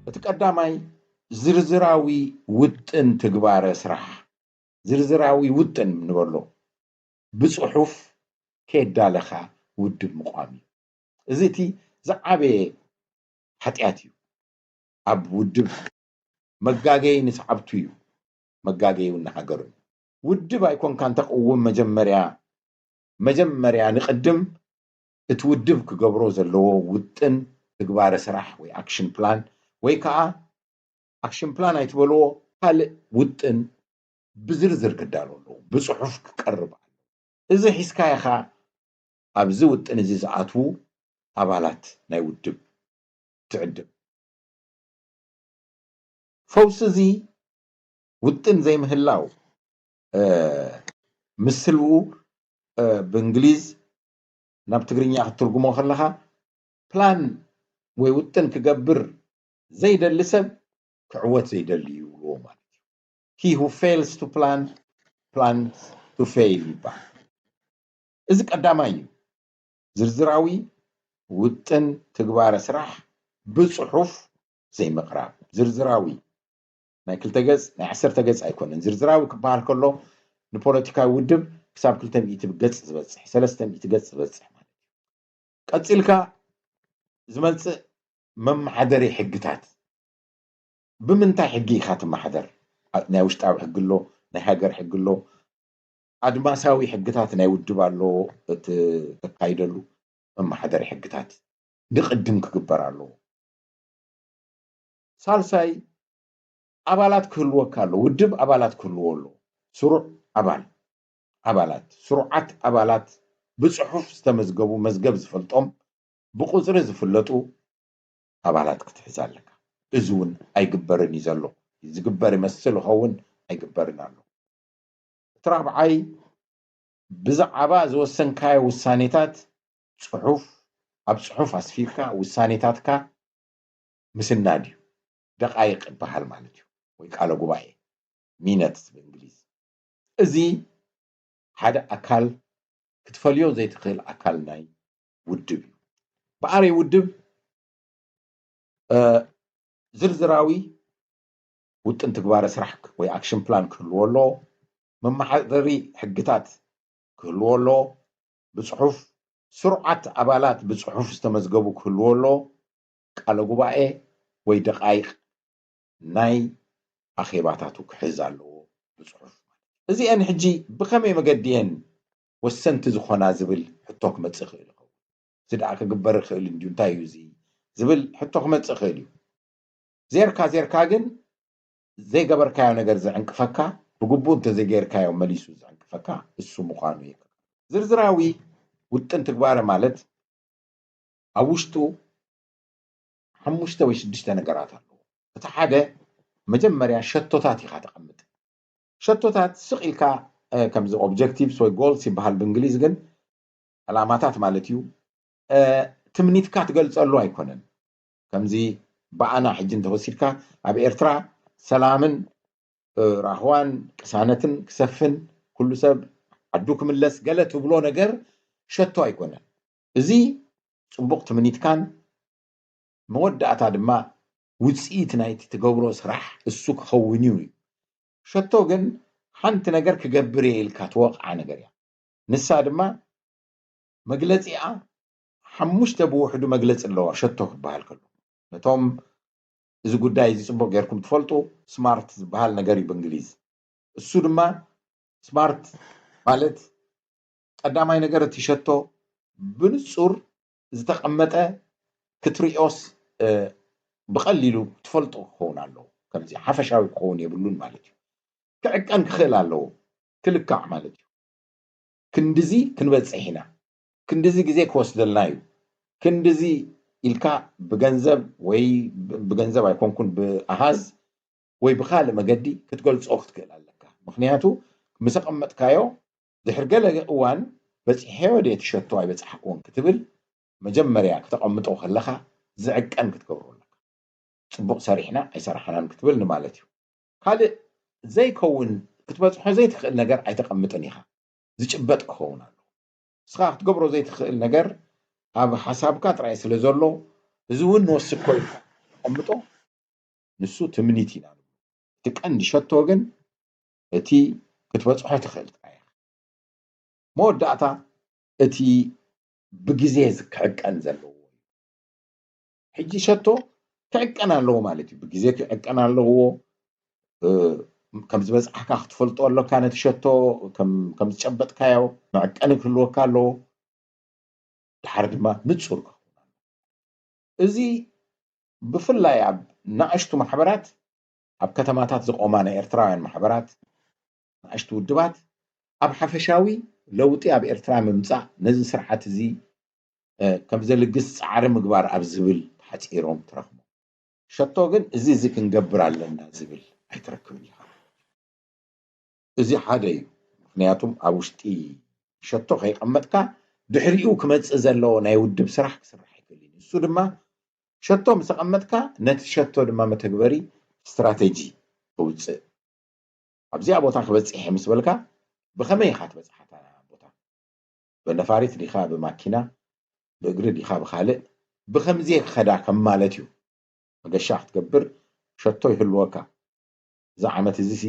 እቲ ቀዳማይ ዝርዝራዊ ውጥን ትግባረ ስራሕ ዝርዝራዊ ውጥን ንበሎ ብፅሑፍ ከየዳለኻ ውድብ ምቋም እዩ። እዚ እቲ ዝዓበየ ሓጢኣት እዩ። ኣብ ውድብ መጋገይ ንሰዓብቱ እዩ፣ መጋገይ እውን ንሃገሩ እዩ። ውድብ ኣይኮንካ እንተቅውም መጀመርያ መጀመርያ ንቅድም እቲ ውድብ ክገብሮ ዘለዎ ውጥን ትግባረ ስራሕ ወይ ኣክሽን ፕላን ወይ ከዓ ኣክሽን ፕላን ኣይትበልዎ ካልእ ውጥን ብዝርዝር ክዳሎ ኣለዎ፣ ብፅሑፍ ክቀርብ ኣሎ። እዚ ሒዝካ ኢኻ ኣብዚ ውጥን እዚ ዝኣትዉ ኣባላት ናይ ውድብ ትዕድም። ፈውሲ እዚ ውጥን ዘይምህላው ምስልኡ ብእንግሊዝ ናብ ትግርኛ ክትትርጉሞ ከለኻ ፕላን ወይ ውጥን ክገብር ዘይደሊ ሰብ ክዕወት ዘይደሊ ይብልዎ ማለት እዩ። He who fails to plan plans to fail ይባሃል። እዚ ቀዳማይ እዩ። ዝርዝራዊ ውጥን ትግባረ ስራሕ ብፅሑፍ ዘይምቕራብ። ዝርዝራዊ ናይ ክልተ ገፅ ናይ ዓሰርተ ገፅ ኣይኮነን። ዝርዝራዊ ክበሃል ከሎ ንፖለቲካዊ ውድብ ክሳብ ክልተ ሚእቲ ገፅ ዝበፅሕ፣ ሰለስተ ሚእቲ ገፅ ዝበፅሕ ማለት እዩ። ቀፂልካ ዝመፅእ መመሓደሪ ሕግታት። ብምንታይ ሕጊ ኢኻ ትመሓደር? ናይ ውሽጣዊ ሕጊ ኣሎ፣ ናይ ሃገር ሕጊ ኣሎ፣ ኣድማሳዊ ሕግታት ናይ ውድብ ኣሎ። እቲ ተካይደሉ መመሓደሪ ሕግታት ንቕድም ክግበር ኣለዎ። ሳልሳይ ኣባላት ክህልወካ ኣሎ፣ ውድብ ኣባላት ክህልዎ ኣሎ። ስሩዕ ኣባል ኣባላት ስሩዓት ኣባላት ብፅሑፍ ዝተመዝገቡ መዝገብ ዝፈልጦም ብቁፅሪ ዝፍለጡ ኣባላት ክትሕዝ ኣለካ። እዚ እውን ኣይግበርን እዩ ዘሎ። ዝግበር ይመስል ይኸውን ኣይግበርን ኣሎ። እቲ ራብዓይ ብዛዕባ ዝወሰንካዮ ውሳኔታት ጽሑፍ ኣብ ጽሑፍ ኣስፊርካ ውሳኔታትካ ምስናድ እዩ። ደቓይቕ ይበሃል ማለት እዩ፣ ወይ ቃለ ጉባኤ፣ ሚነትስ ብእንግሊዝ። እዚ ሓደ ኣካል ክትፈልዮ ዘይትኽእል ኣካል ናይ ውድብ እዩ። ብኣረይ ውድብ ዝርዝራዊ ውጥን ትግባረ ስራሕ ወይ ኣክሽን ፕላን ክህልዎ ኣለዎ። መመሓደሪ ሕግታት ክህልዎ ኣለዎ። ብፅሑፍ ስሩዓት ኣባላት ብፅሑፍ ዝተመዝገቡ ክህልዎ ኣለዎ። ቃለ ጉባኤ ወይ ደቃይቅ ናይ ኣኼባታቱ ክሕዝ ኣለዎ ብፅሑፍ። እዚአን ሕጂ ብኸመይ መገዲ እየን ወሰንቲ ዝኾና ዝብል ሕቶ ክመፅእ ይኽእል ይኸውን። እዚ ደኣ ክግበር ይኽእል እንድዩ፣ እንታይ እዩ እዚ ዝብል ሕቶ ክመፅእ ይኽእል እዩ። ዜርካ ዜርካ ግን ዘይገበርካዮ ነገር ዝዕንቅፈካ፣ ብግቡእ እንተዘይገይርካዮ መሊሱ ዝዕንቅፈካ እሱ ምዃኑ የከ ዝርዝራዊ ውጥን ትግባረ ማለት ኣብ ውሽጡ ሓሙሽተ ወይ ሽዱሽተ ነገራት ኣለዎ። እቲ ሓደ መጀመርያ ሸቶታት ኢኻ ተቐምጥ። ሸቶታት ስቕ ኢልካ ከምዚ ኦብጀክቲቭስ ወይ ጎልስ ይበሃል ብእንግሊዝ፣ ግን ዕላማታት ማለት እዩ። ትምኒትካ ትገልጸሉ ኣይኮነን። ከምዚ ብኣና ሕጂ እንተወሲድካ ኣብ ኤርትራ ሰላምን ራህዋን ቅሳነትን ክሰፍን፣ ኩሉ ሰብ ዓዱ ክምለስ ገለ ትብሎ ነገር ሸቶ ኣይኮነን። እዚ ጽቡቕ ትምኒትካን መወዳእታ ድማ ውጽኢት ናይቲ ትገብሮ ስራሕ እሱ ክኸውን እዩ። ሸቶ ግን ሓንቲ ነገር ክገብር እየ ኢልካ ትወቕዓ ነገር እያ። ንሳ ድማ መግለጺኣ ሓሙሽተ ብውሕዱ መግለጺ ኣለዋ ሸቶ ክበሃል ከሎ። ነቶም እዚ ጉዳይ እዚ ጽቡቕ ጌርኩም ትፈልጡ፣ ስማርት ዝበሃል ነገር እዩ ብእንግሊዝ። እሱ ድማ ስማርት ማለት ቀዳማይ ነገር እቲ ሸቶ ብንጹር ዝተቐመጠ ክትሪኦስ ብቐሊሉ ትፈልጦ ክኸውን ኣለዎ። ከምዚ ሓፈሻዊ ክኸውን የብሉን ማለት እዩ። ክዕቀን ክኽእል ኣለዎ፣ ክልካዕ ማለት እዩ። ክንድዚ ክንበጽሕ ኢና፣ ክንድዚ ግዜ ክወስደልና እዩ፣ ክንድዚ ኢልካ ብገንዘብ ወይ ብገንዘብ ኣይኮንኩን ብኣሃዝ ወይ ብኻልእ መገዲ ክትገልጾ ክትክእል ኣለካ። ምኽንያቱ ምስ ኣቐመጥካዮ ድሕሪ ገለ እዋን በጺሐዮ ድየ እቲ ሸቶ ኣይበጻሕክዎን ክትብል መጀመርያ ክተቐምጦ ከለኻ ዝዕቀን ክትገብሮ ኣለካ። ጽቡቕ ሰሪሕና ኣይሰራሕናን ክትብል ንማለት እዩ። ካልእ ዘይከውን ክትበጽሖ ዘይትኽእል ነገር ኣይተቐምጥን ኢኻ። ዝጭበጥ ክኸውን ኣለዎ። ንስኻ ክትገብሮ ዘይትኽእል ነገር ኣብ ሓሳብካ ጥራይ ስለ ዘሎ፣ እዚ እውን ንወስኮ ኢልካ ተቐምጦ፣ ንሱ ትምኒት ኢና ንብሎ። እቲ ቀንዲ ሸቶ ግን እቲ ክትበጽሖ ትኽእል ጥራይ ኢኻ። መወዳእታ እቲ ብግዜ ክዕቀን ዘለዎ እዩ። ሕጂ ሸቶ ክዕቀን ኣለዎ ማለት እዩ። ብግዜ ክዕቀን ኣለዎ። ከም ዝበፅሓካ ክትፈልጦ ኣለካ። ነቲ ሸቶ ከም ዝጨበጥካዮ መዕቀኒ ክህልወካ ኣለዎ። ድሓር ድማ ንፁር ክኸውን ኣለዎ። እዚ ብፍላይ ኣብ ናእሽቱ ማሕበራት፣ ኣብ ከተማታት ዝቆማ ናይ ኤርትራውያን ማሕበራት፣ ናእሽቱ ውድባት ኣብ ሓፈሻዊ ለውጢ ኣብ ኤርትራ ምምፃእ ነዚ ስርዓት እዚ ከም ዘልግስ ፃዕሪ ምግባር ኣብ ዝብል ሓፂሮም ትረኽቦ። ሸቶ ግን እዚ እዚ ክንገብር ኣለና ዝብል ኣይትረክብን ኢኻ። እዚ ሓደ እዩ። ምክንያቱም ኣብ ውሽጢ ሸቶ ከይቐመጥካ ድሕሪኡ ክመፅእ ዘለዎ ናይ ውድብ ስራሕ ክስራሕ ኣይክእልን እዩ። እሱ ድማ ሸቶ ምስ ኣቐመጥካ ነቲ ሸቶ ድማ መተግበሪ ስትራተጂ ክውፅእ ኣብዚኣ ቦታ ክበፅሕ ምስ በልካ ብኸመይ ኢኻ ትበፅሓታ ቦታ? ብነፋሪት ዲኻ ብማኪና ብእግሪ ዲኻ ብኻልእ ብኸምዚ ክኸዳ ከም ማለት እዩ። መገሻ ክትገብር ሸቶ ይህልወካ። እዚ ዓመት እዚ ሲ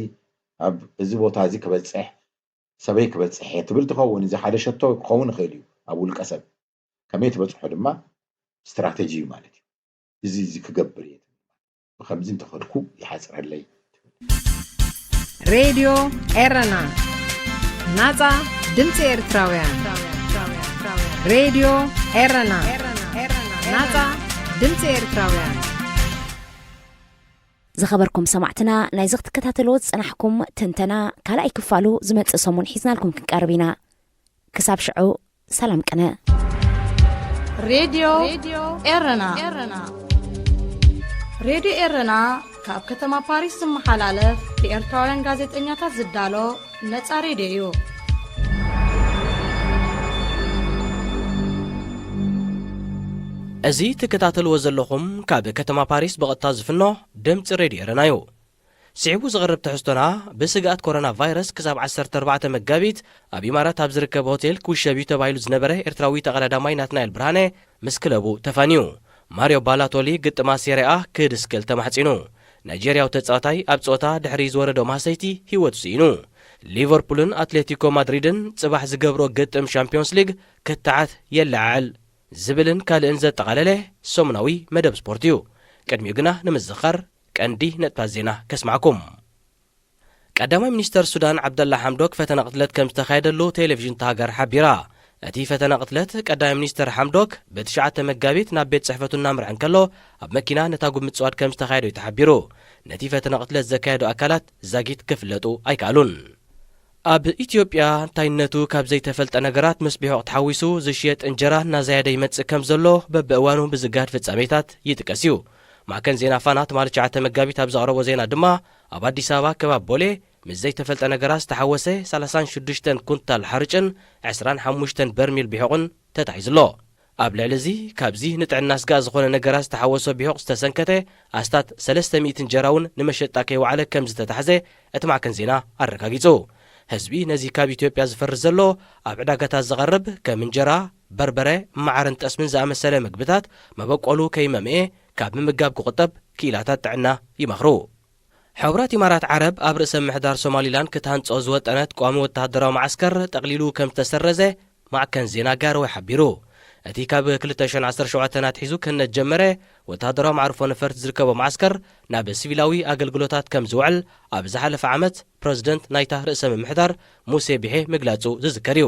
ኣብ እዚ ቦታ እዚ ክበፅሕ ሰበይ ክበፅሕ እየ ትብል ትኸውን። እዚ ሓደ ሸቶ ክኸውን ይኽእል እዩ ኣብ ውልቀ ሰብ። ከመይ ትበፅሖ ድማ ስትራተጂ እዩ ማለት እዩ። እዚ እዚ ክገብር እየ ትብል። ብኸምዚ እንተኸድኩ ይሓፅረለይ ትብል። ሬድዮ ኤረና ናፃ ድምፂ ኤርትራውያን። ሬድዮ ኤረና ናፃ ድምፂ ኤርትራውያን። ዝኸበርኩም ሰማዕትና፣ ናይዚ ክትከታተልዎ ዝጸናሕኩም ትንተና ካልኣይ ክፋሉ ዝመጽእ ሰሙን ሒዝናልኩም ክንቀርብ ኢና። ክሳብ ሽዑ ሰላም ቅነ። ሬድዮ ኤረና። ሬድዮ ኤረና ካብ ከተማ ፓሪስ ዝመሓላለፍ ብኤርትራውያን ጋዜጠኛታት ዝዳሎ ነጻ ሬድዮ እዩ። እዚ ትከታተልዎ ዘለኹም ካብ ከተማ ፓሪስ ብቐጥታ ዝፍኖ ድምፂ ሬድዮ ኤረና እዩ። ስዒቡ ዝቐርብ ትሕዝቶና፣ ብስግኣት ኮሮና ቫይረስ ክሳብ ዓሰርተ ኣርባዕተ መጋቢት ኣብ ኢማራት ኣብ ዝርከብ ሆቴል ክውሸብ እዩ ተባሂሉ ዝነበረ ኤርትራዊ ተቐዳዳማይ ናትናኤል ብርሃነ ምስ ክለቡ ተፋንዩ። ማሪዮ ባላቶሊ ግጥማ ሴሪኣ ክድስክል ተማሕጺኑ። ናይጄርያዊ ተጻዋታይ ኣብ ጸወታ ድሕሪ ዝወረዶ ማህሰይቲ ህይወቱ ስኢኑ። ሊቨርፑልን ኣትሌቲኮ ማድሪድን ጽባሕ ዝገብሮ ግጥም ሻምፒዮንስ ሊግ ክተዓት የለዓዕል። ዝብልን ካልእን ዘጠቓለለ ሰሙናዊ መደብ ስፖርት እዩ። ቅድሚኡ ግና ንምዝኻር ቀንዲ ነጥብታት ዜና ከስማዕኩም። ቀዳማይ ሚኒስተር ሱዳን ዓብደላ ሓምዶክ ፈተነ ቅትለት ከም ዝተኻየደሉ ቴሌቪዥን እታ ሃገር ሓቢራ። እቲ ፈተነ ቅትለት ቀዳማይ ሚኒስተር ሓምዶክ ብትሽዓተ መጋቢት ናብ ቤት ጽሕፈቱ እናምርሐ እንከሎ ኣብ መኪና ነታ ጉብ ምጽዋድ ከም ዝተኻየዶ እዩ ተሓቢሩ። ነቲ ፈተነ ቅትለት ዘካየዱ ኣካላት ዛጊት ክፍለጡ ኣይከኣሉን። ኣብ ኢትዮጵያ እንታይነቱ ካብ ዘይተፈልጠ ነገራት ምስ ቢሖቕ ተሓዊሱ ዝሽየጥ እንጀራ እናዘያደ ይመጽእ ከም ዘሎ በብእዋኑ ብዝጋድ ፍጻሜታት ይጥቀስ እዩ። ማዕከን ዜና ፋና ትማሊ ትሽዓተ መጋቢት ኣብ ዘቕረቦ ዜና ድማ ኣብ ኣዲስ ኣበባ ከባቢ ቦሌ ምስ ዘይተፈልጠ ነገራት ዝተሓወሰ ሰላሳን ሽዱሽተን ኩንታል ሓርጭን ዕስራን ሓሙሽተን በርሚል ቢሖቕን ተታሒዙ ኣሎ። ኣብ ልዕሊ እዚ፣ ካብዚ ንጥዕና ስጋእ ዝኾነ ነገራት ዝተሓወሶ ቢሖቕ ዝተሰንከተ ኣስታት ሰለስተ ሚእቲ እንጀራ እውን ንመሸጣ ከይወዓለ ከም ዝተታሕዘ እቲ ማዕከን ዜና ኣረጋጊጹ። ህዝቢ ነዚ ካብ ኢትዮጵያ ዝፈርስ ዘሎ ኣብ ዕዳጋታት ዝቐርብ ከም እንጀራ፣ በርበረ፣ መዓርን ጠስምን ዝኣመሰለ ምግብታት መበቆሉ ከይመምኤ ካብ ምምጋብ ክቑጠብ ክኢላታት ጥዕና ይመኽሩ። ሕቡራት ኢማራት ዓረብ ኣብ ርእሰ ምሕዳር ሶማሊላንድ ክትሃንጾ ዝወጠነት ቋሚ ወተሃደራዊ መዓስከር ጠቕሊሉ ከም ዝተሰረዘ ማዕከን ዜና ጋርወ ሓቢሩ። እቲ ካብ ክልተ ሽሕን ዓሰርተ ሸውዓተን ኣትሒዙ ክህነጽ ጀመረ ወተሃደራዊ መዓርፎ ነፈርቲ ዝርከቦ መዓስከር ናብ ሲቪላዊ ኣገልግሎታት ከም ዝውዕል ኣብ ዝሓለፈ ዓመት ፕረዚደንት ናይታ ርእሰ ምምሕዳር ሙሴ ቢሄ ምግላጹ ዝዝከር እዩ።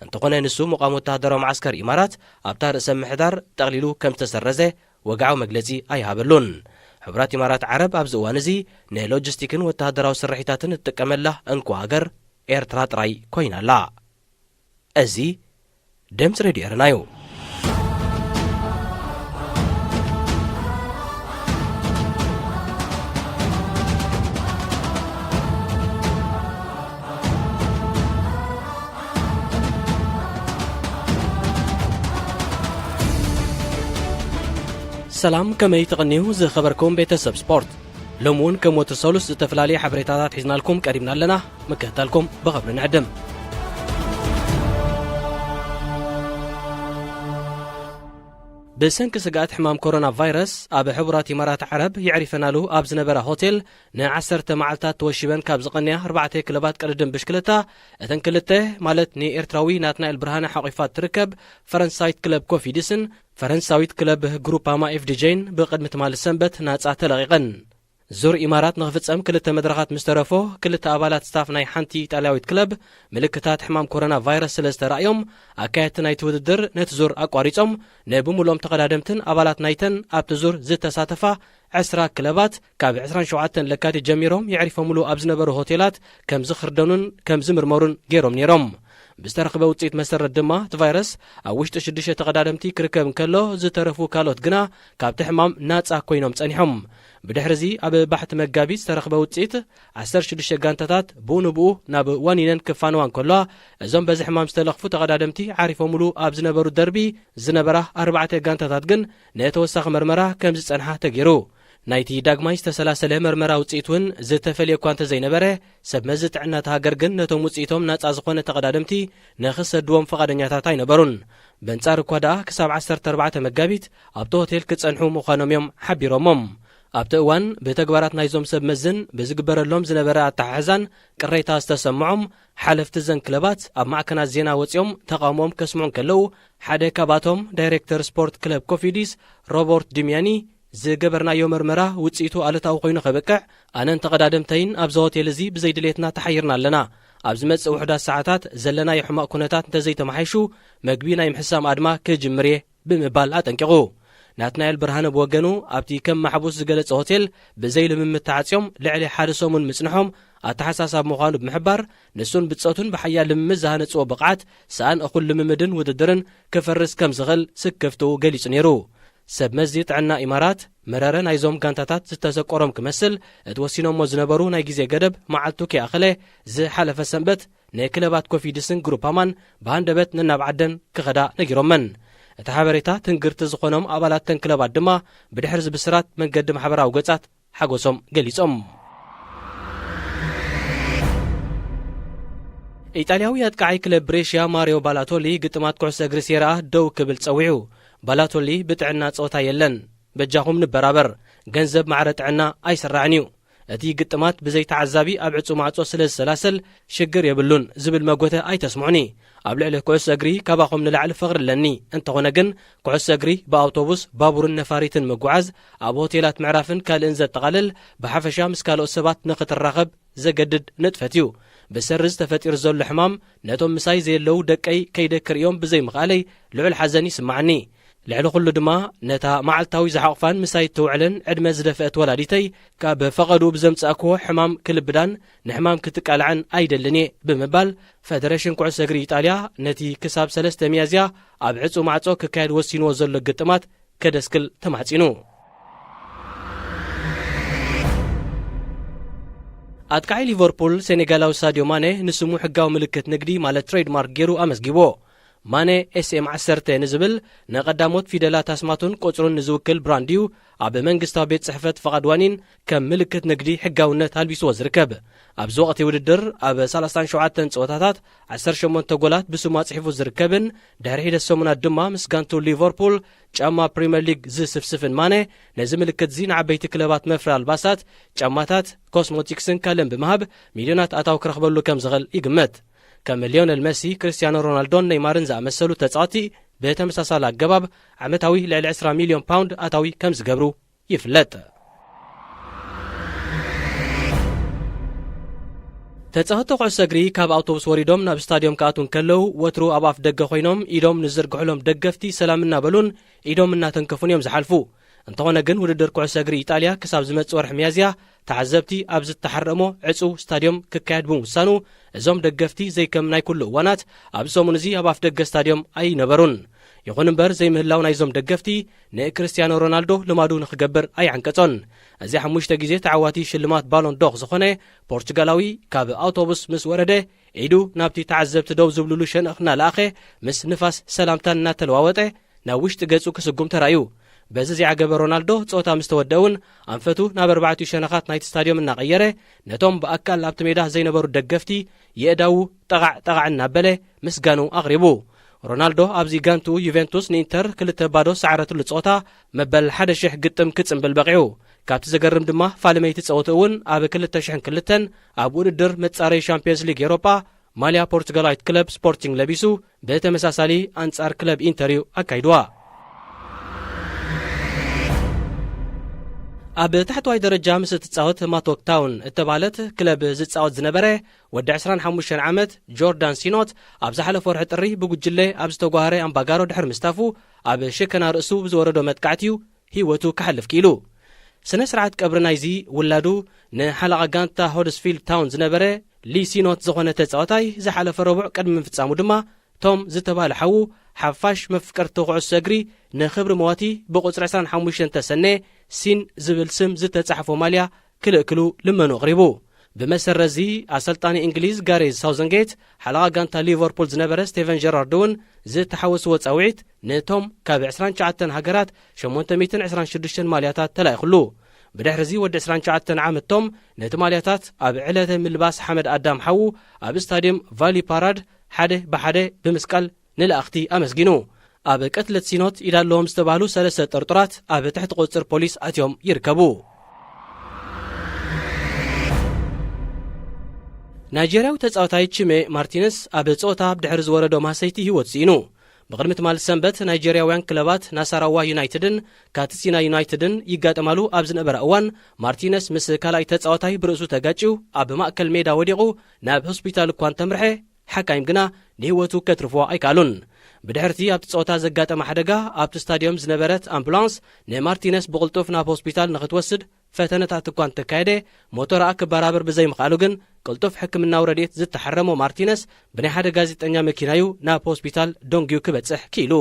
እንተኾነ ንሱ ምቋም ወተሃደራዊ መዓስከር ኢማራት ኣብታ ርእሰ ምምሕዳር ጠቕሊሉ ከም ዝተሰረዘ ወግዓዊ መግለጺ ኣይሃበሉን። ሕቡራት ኢማራት ዓረብ ኣብዚ እዋን እዚ ንሎጂስቲክን ወተሃደራዊ ስርሒታትን እትጥቀመላ እንኮ ሃገር ኤርትራ ጥራይ ኮይና ኣላ። እዚ ድምፂ ሬድዮ ኤረና እዩ። ሰላም፣ ከመይ ትቕንዩ ዝኸበርኩም ቤተሰብ ስፖርት? ሎሚ እውን ከም ወትሩ ሰሉስ ዝተፈላለየ ሓበሬታታት ሒዝናልኩም ቀሪብና ኣለና። ምክትታልኩም ብኽብሪ ንዕድም። ብሰንኪ ስግኣት ሕማም ኮሮና ቫይረስ ኣብ ሕቡራት ኢማራት ዓረብ የዕሪፈናሉ ኣብ ዝነበራ ሆቴል ንዓሰርተ መዓልታት ተወሺበን ካብ ዝቐንያ ኣርባዕተ ክለባት ቅድድም ብሽክለታ፣ እተን ክልተ ማለት ንኤርትራዊ ናትናኤል ብርሃነ ሓቒፋ እትርከብ ፈረንሳዊት ክለብ ኮፊድስን ፈረንሳዊት ክለብ ግሩፓማ ኤፍዲጄን ብቕድሚ ትማሊ ሰንበት ናጻ ተለቒቐን። ዙር ኢማራት ንኽፍጸም ክልተ መድረኻት ምስ ተረፎ፣ ክልተ ኣባላት ስታፍ ናይ ሓንቲ ኢጣልያዊት ክለብ ምልክታት ሕማም ኮሮና ቫይረስ ስለ ዝተራእዮም፣ ኣካየድቲ ናይቲ ውድድር ነቲ ዙር ኣቋሪጾም፣ ንብምሉኦም ተቐዳደምትን ኣባላት ናይተን ኣብቲ ዙር ዝተሳተፋ ዕስራ ክለባት ካብ ዕስራን ሸውዓተን ለካቲት ጀሚሮም የዕሪፎምሉ ኣብ ዝነበሩ ሆቴላት ከም ዝኽርደኑን ከም ዝምርመሩን ገይሮም ነይሮም። ብዝተረኽበ ውጽኢት መሰረት ድማ፣ እቲ ቫይረስ ኣብ ውሽጢ ሽዱሽተ ተቐዳደምቲ ክርከብ እንከሎ፣ ዝተረፉ ካልኦት ግና ካብቲ ሕማም ናጻ ኮይኖም ጸኒሖም። ብድሕሪ እዚ ኣብ ባሕቲ መጋቢት ዝተረኽበ ውጽኢት፣ ዓሰርተ ሽዱሽተ ጋንታታት ብኡ ንብኡ ናብ ዋኒነን ክፋነዋ እንከለዋ፣ እዞም በዚ ሕማም ዝተለኽፉ ተቐዳደምቲ ዓሪፎምሉ ኣብ ዝነበሩ ደርቢ ዝነበራ ኣርባዕተ ጋንታታት ግን ንተወሳኺ መርመራ ከም ዝጸንሓ ተገይሩ። ናይቲ ዳግማይ ዝተሰላሰለ መርመራ ውጽኢት እውን ዝተፈልየ እኳ እንተዘይነበረ፣ ሰብ መዚ ጥዕና እታ ሃገር ግን ነቶም ውጽኢቶም ናጻ ዝኾነ ተቐዳደምቲ ንኽሰድዎም ፍቓደኛታት ኣይነበሩን። በንጻር እኳ ደኣ ክሳብ ዓሰርተ ኣርባዕተ መጋቢት ኣብቲ ሆቴል ክጸንሑ ምዃኖም እዮም ሓቢሮሞም። ኣብቲ እዋን ብተግባራት ናይዞም ሰብ መዝን ብዝግበረሎም ዝነበረ ኣተሓሕዛን ቅሬታ ዝተሰምዖም ሓለፍቲ እዘን ክለባት ኣብ ማዕከናት ዜና ወጺኦም ተቓውሞኦም ከስምዑ እንከለዉ፣ ሓደ ካብኣቶም ዳይሬክተር ስፖርት ክለብ ኮፊዲስ ሮበርት ዲምያኒ፣ "ዝገበርናዮ መርመራ ውጽኢቱ ኣሉታዊ ኮይኑ ከብቅዕ ኣነን ተቐዳደምተይን ኣብዚ ሆቴል እዚ ብዘይድሌትና ተሓይርና ኣለና። ኣብ ዝመጽእ ውሑዳት ሰዓታት ዘለናዮ ሕማቕ ኩነታት እንተዘይተመሓይሹ መግቢ ናይ ምሕሳም ኣድማ ክጅምር እየ" ብምባል ኣጠንቂቑ። ናትናኤል ብርሃነ ብወገኑ ኣብቲ ከም ማሕቡስ ዝገለጸ ሆቴል ብዘይ ልምምድ ተዓጽዮም ልዕሊ ሓደ ሰሙን ምጽንሖም ኣተሓሳሳቢ ምዃኑ ብምሕባር፣ ንሱን ብጾቱን ብሓያል ልምምድ ዝሃነጽዎ ብቕዓት ሰኣን እኹል ልምምድን ውድድርን ክፈርስ ከም ዝኽእል ስክፍትኡ ገሊጹ ነይሩ። ሰብ መዚ ጥዕና ኢማራት መረረ ናይዞም ጋንታታት ዝተሰቆሮም ክመስል፣ እቲ ወሲኖሞ ዝነበሩ ናይ ግዜ ገደብ መዓልቱ ከይኣኸለ ዝሓለፈ ሰንበት ንክለባት ኮፊድስን ግሩፓማን ብሃንደበት ነናብ ዓደን ክኸዳ ነጊሮመን። እቲ ሓበሬታ ትንግርቲ ዝኾኖም ኣባላት ተን ክለባት ድማ ብድሕሪ ዝብስራት መንገዲ ማሕበራዊ ገጻት ሓጎሶም ገሊጾም። ኢጣልያዊ ኣጥቃዓይ ክለብ ብሬሽያ ማሪዮ ባላቶሊ ግጥማት ኩዕሶ እግሪ ሴራ ደው ክብል ጸዊዑ። ባላቶሊ ብጥዕና ጸወታ የለን፣ በጃኹም ንበራበር፣ ገንዘብ ማዕረ ጥዕና ኣይስራዕን እዩ። እቲ ግጥማት ብዘይ ተዓዛቢ ኣብ ዕጹ ማዕጾ ስለ ዝሰላሰል ሽግር የብሉን ዝብል መጎተ ኣይተስምዑኒ። ኣብ ልዕሊ ኩዕሶ እግሪ ካባኹም ንላዕሊ ፍቕሪ ኣለኒ። እንተኾነ ግን ኩዕሶ እግሪ ብኣውቶቡስ፣ ባቡርን ነፋሪትን ምጉዓዝ፣ ኣብ ሆቴላት ምዕራፍን ካልእን ዘጠቓልል፣ ብሓፈሻ ምስ ካልኦት ሰባት ንኽትራኸብ ዘገድድ ንጥፈት እዩ። ብሰሪ እዚ ተፈጢሩ ዘሎ ሕማም ነቶም ምሳይ ዘየለዉ ደቀይ ከይደ ክርእዮም ብዘይምኽኣለይ ልዑል ሓዘን ይስምዓኒ። ልዕሊ ኩሉ ድማ ነታ መዓልታዊ ዝሓቑፋን ምሳይ እትውዕልን ዕድመ ዝደፍአት ወላዲተይ ካብ ፈቐዱ ብዘምጻእክዎ ሕማም ክልብዳን ንሕማም ክትቃላዕን ኣይደልን እየ ብምባል ፈደረሽን ኩዕሶ እግሪ ኢጣልያ ነቲ ክሳብ ሰለስተ ሚያዝያ ኣብ ዕጹ ማዕጾ ክካየድ ወሲንዎ ዘሎ ግጥማት ከደስክል ተማሕጺኑ። ኣጥቃዒ ሊቨርፑል ሴኔጋላዊ ሳድዮ ማኔ ንስሙ ሕጋዊ ምልክት ንግዲ ማለት ትሬድማርክ ገይሩ ኣመዝጊብዎ። ማኔ ኤስኤም ዓሰርተ ንዝብል ንቐዳሞት ፊደላት ኣስማቱን ቁጽሩን ንዝውክል ብራንድ እዩ ኣብ መንግስታዊ ቤት ጽሕፈት ፍቓድ ዋኒን ከም ምልክት ንግዲ ሕጋውነት ኣልቢስዎ ዝርከብ። ኣብዚ ወቕቲ ውድድር ኣብ ሰላሳን ሸውዓተን ጸወታታት ዓሰርተ ሸሞንተ ጎላት ብስሙ ኣጽሒፉ ዝርከብን ድሕሪ ሒደት ሰሙናት ድማ ምስ ጋንቱ ሊቨርፑል ጫማ ፕሪምየር ሊግ ዝስፍስፍን ማነ ነዚ ምልክት እዚ ንዓበይቲ ክለባት መፍረ ኣልባሳት፣ ጫማታት፣ ኮስሞቲክስን ካልእን ብምሃብ ሚልዮናት ኣታዊ ክረኽበሉ ከም ዝኽእል ይግመት። ከም ሊዮነል መሲ፣ ክርስቲያኖ ሮናልዶን ኔይማርን ዝኣመሰሉ ተጻወቲ ብተመሳሳሊ ኣገባብ ዓመታዊ ልዕሊ ዕስራ ሚልዮን ፓውንድ ኣታዊ ከም ዝገብሩ ይፍለጥ። ተጻወትቲ ኩዕሶ እግሪ ካብ ኣውቶቡስ ወሪዶም ናብ ስታድዮም ክኣትዉ እንከለዉ ወትሩ ኣብ ኣፍ ደገ ኮይኖም ኢዶም ንዝርግሕሎም ደገፍቲ ሰላም እናበሉን ኢዶም እናተንከፉን እዮም ዝሓልፉ። እንተኾነ ግን ውድድር ኩዕሶ እግሪ ኢጣልያ ክሳብ ዝመጽእ ወርሒ ሚያዝያ ተዓዘብቲ ኣብ ዝተሓረሞ ዕጹው ስታድዮም ክካየድ ብምውሳኑ እዞም ደገፍቲ ዘይከም ናይ ኩሉ እዋናት ኣብዚ ሰሙን እዚ ኣብ ኣፍ ደገ ስታድዮም ኣይነበሩን። ይኹን እምበር ዘይምህላው ናይዞም ደገፍቲ ንክርስቲያኖ ሮናልዶ ልማዱ ንኽገብር ኣይዓንቀጾን። እዚ ሓሙሽተ ግዜ ተዓዋቲ ሽልማት ባሎን ዶር ዝኾነ ፖርቹጋላዊ ካብ ኣውቶቡስ ምስ ወረደ ኢዱ ናብቲ ተዓዘብቲ ደው ዝብልሉ ሸነኽ እናለኣኸ ምስ ንፋስ ሰላምታን እናተለዋወጠ ናብ ውሽጢ ገጹ ክስጉም ተራእዩ። በዚ ዘይዓገበ ሮናልዶ ጸወታ ምስ ተወደአ እውን ኣንፈቱ ናብ ኣርባዕቲኡ ሸነኻት ናይቲ ስታድዮም እናቐየረ ነቶም ብኣካል ኣብቲ ሜዳ ዘይነበሩ ደገፍቲ የእዳዉ ጠቓዕ ጠቓዕ እናበለ ምስጋኑ ኣቕሪቡ። ሮናልዶ ኣብዚ ጋንቱ ዩቬንቱስ ንኢንተር ክልተ ባዶ ዝሰዓረትሉ ጸወታ መበል ሓደ ሽሕ ግጥም ክጽንብል በቒዑ። ካብቲ ዘገርም ድማ ፋልመይቲ ጸወትኡ እውን ኣብ ክልተ ሽሕን ክልተን ኣብ ውድድር መጻረዪ ሻምፒዮንስ ሊግ ኤሮጳ ማልያ ፖርቱጋላዊት ክለብ ስፖርቲንግ ለቢሱ ብተመሳሳሊ ኣንጻር ክለብ ኢንተር እዩ ኣካይድዋ። ኣብ ታሕተዋይ ደረጃ ምስ እትጻወት ማቶክ ታውን እተባህለት ክለብ ዝጻወት ዝነበረ ወዲ ዕስራን ሓሙሽተን ዓመት ጆርዳን ሲኖት ኣብ ዝሓለፈ ወርሒ ጥሪ ብጉጅለ ኣብ ዝተጓሃረ ኣምባጋሮ ድሕሪ ምስታፉ ኣብ ሽከና ርእሱ ብዝወረዶ መጥቃዕቲ እዩ ህይወቱ ክሓልፍ ክኢሉ። ስነ ስርዓት ቀብሪ ናይዚ ውላዱ ንሓለቓ ጋንታ ሆደስፊልድ ታውን ዝነበረ ሊ ሲኖት ዝኾነ ተጻዋታይ ዝሓለፈ ረቡዕ ቅድሚ ምፍጻሙ ድማ ቶም ዝተባህለ ሓዉ ሓፋሽ መፍቀርቲ ኩዕሶ እግሪ ንኽብሪ መዋቲ ብቁጽሪ ዕስራን ሓሙሽተን ተሰነ ሲን ዝብል ስም ዝተጻሕፎ ማልያ ክልእክሉ ልመኑ ኣቕሪቡ። ብመሰረዚ ኣሰልጣኒ እንግሊዝ ጋሬዝ ሳውዘንጌት ሓለቓ ጋንታ ሊቨርፑል ዝነበረ ስቴቨን ጀራርድ እውን ዝተሓወስዎ ጻውዒት ነቶም ካብ ዕስራን ትሽዓተን ሃገራት ሸሞንተ ሚእትን ዕስራን ሽዱሽተን ማልያታት ተላኢኹሉ። ብድሕርዚ ወዲ ዕስራን ትሽዓተን ዓመት ቶም ነቲ ማልያታት ኣብ ዕለተ ምልባስ ሓመድ ኣዳም ሓዉ ኣብ ስታድየም ቫሊ ፓራድ ሓደ ብሓደ ብምስቃል ንለኣኽቲ ኣመስጊኑ። ኣብ ቅትለት ሲኖት ኢድ ኣለዎም ዝተባህሉ ሰለስተ ጥርጡራት ኣብ ትሕቲ ቁጽር ፖሊስ ኣትዮም ይርከቡ። ናይጀርያዊ ተጻዋታይ ቺሜ ማርቲነስ ኣብ ጸወታ ብድሕሪ ዝወረዶ ማህሰይቲ ህይወት ስኢኑ። ብቕድሚ ትማሊ ሰንበት ናይጀርያውያን ክለባት ናሳራዋ ዩናይትድን ካትሲና ዩናይትድን ይጋጠማሉ ኣብ ዝነበራ እዋን ማርቲነስ ምስ ካልኣይ ተጻዋታይ ብርእሱ ተጋጭዩ ኣብ ማእከል ሜዳ ወዲቑ ናብ ሆስፒታል እኳ እንተምርሐ ሓካይም ግና ንህይወቱ ከትርፍዎ ኣይከኣሉን። ብድሕርቲ ኣብቲ ጸወታ ዘጋጠመ ሓደጋ ኣብቲ ስታድዮም ዝነበረት ኣምቡላንስ ንማርቲነስ ብቕልጡፍ ናብ ሆስፒታል ንኽትወስድ ፈተነታት እኳ እንተካየደ ሞተራኣ ክበራበር ብዘይምኽኣሉ ግን ቅልጡፍ ሕክምናዊ ረድኤት ዝተሓረሞ ማርቲነስ ብናይ ሓደ ጋዜጠኛ መኪናዩ ናብ ሆስፒታል ደንጉዩ ክበጽሕ ክኢሉ።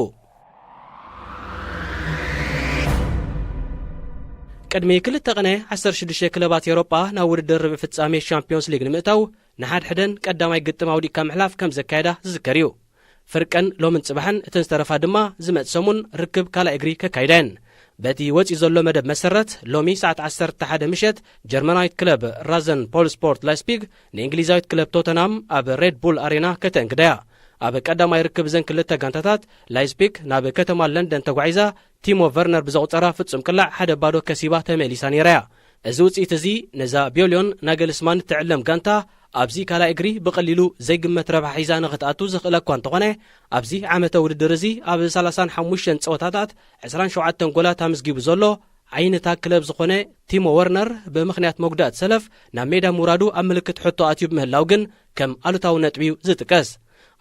ቅድሚ ክልተ ቅነ ዓሰርተ ሽዱሽተ ክለባት ኤውሮጳ ናብ ውድድር ርብዒ ፍጻሜ ሻምፒዮንስ ሊግ ንምእታው ንሓድሕደን ቀዳማይ ግጥም ኣውዲቕካ ምሕላፍ ከም ዘካየዳ ዝዝከር እዩ። ፍርቀን ሎምን ጽባሕን፣ እተን ዝተረፋ ድማ ዝመጽእ ሰሙን ርክብ ካልኣይ እግሪ ከካይዳ እየን። በቲ ወጺኡ ዘሎ መደብ መሰረት፣ ሎሚ ሰዓት ዓሰርተ ሓደ ምሸት ጀርመናዊት ክለብ ራዘን ፖል ስፖርት ላይስፒግ ንእንግሊዛዊት ክለብ ቶተንሃም ኣብ ሬድ ቡል ኣሬና ከተእንግዳ እያ። ኣብ ቀዳማይ ርክብ እዘን ክልተ ጋንታታት፣ ላይስፒግ ናብ ከተማ ለንደን ተጓዒዛ ቲሞ ቨርነር ብዘቑጸራ ፍጹም ቅላዕ ሓደ ባዶ ከሲባ ተመሊሳ ነይራ እያ። እዚ ውጽኢት እዚ ነዛ ብዮልዮን ናገልስማን እትዕለም ጋንታ ኣብዚ ካልኣይ እግሪ ብቐሊሉ ዘይግመት ረብሓ ሒዛ ንኽትኣቱ ዘኽእላ እኳ እንተኾነ፣ ኣብዚ ዓመተ ውድድር እዚ ኣብ ሰላሳን ሓሙሽተን ጸወታታት ዕስራን ሸውዓተን ጎላት ኣመዝጊቡ ዘሎ ዓይነታ ክለብ ዝኾነ ቲሞ ወርነር ብምኽንያት መጉዳእቲ ሰለፍ ናብ ሜዳ ምውራዱ ኣብ ምልክት ሕቶ ኣትዩ ብምህላው ግን ከም ኣሉታዊ ነጥቢ እዩ ዝጥቀስ።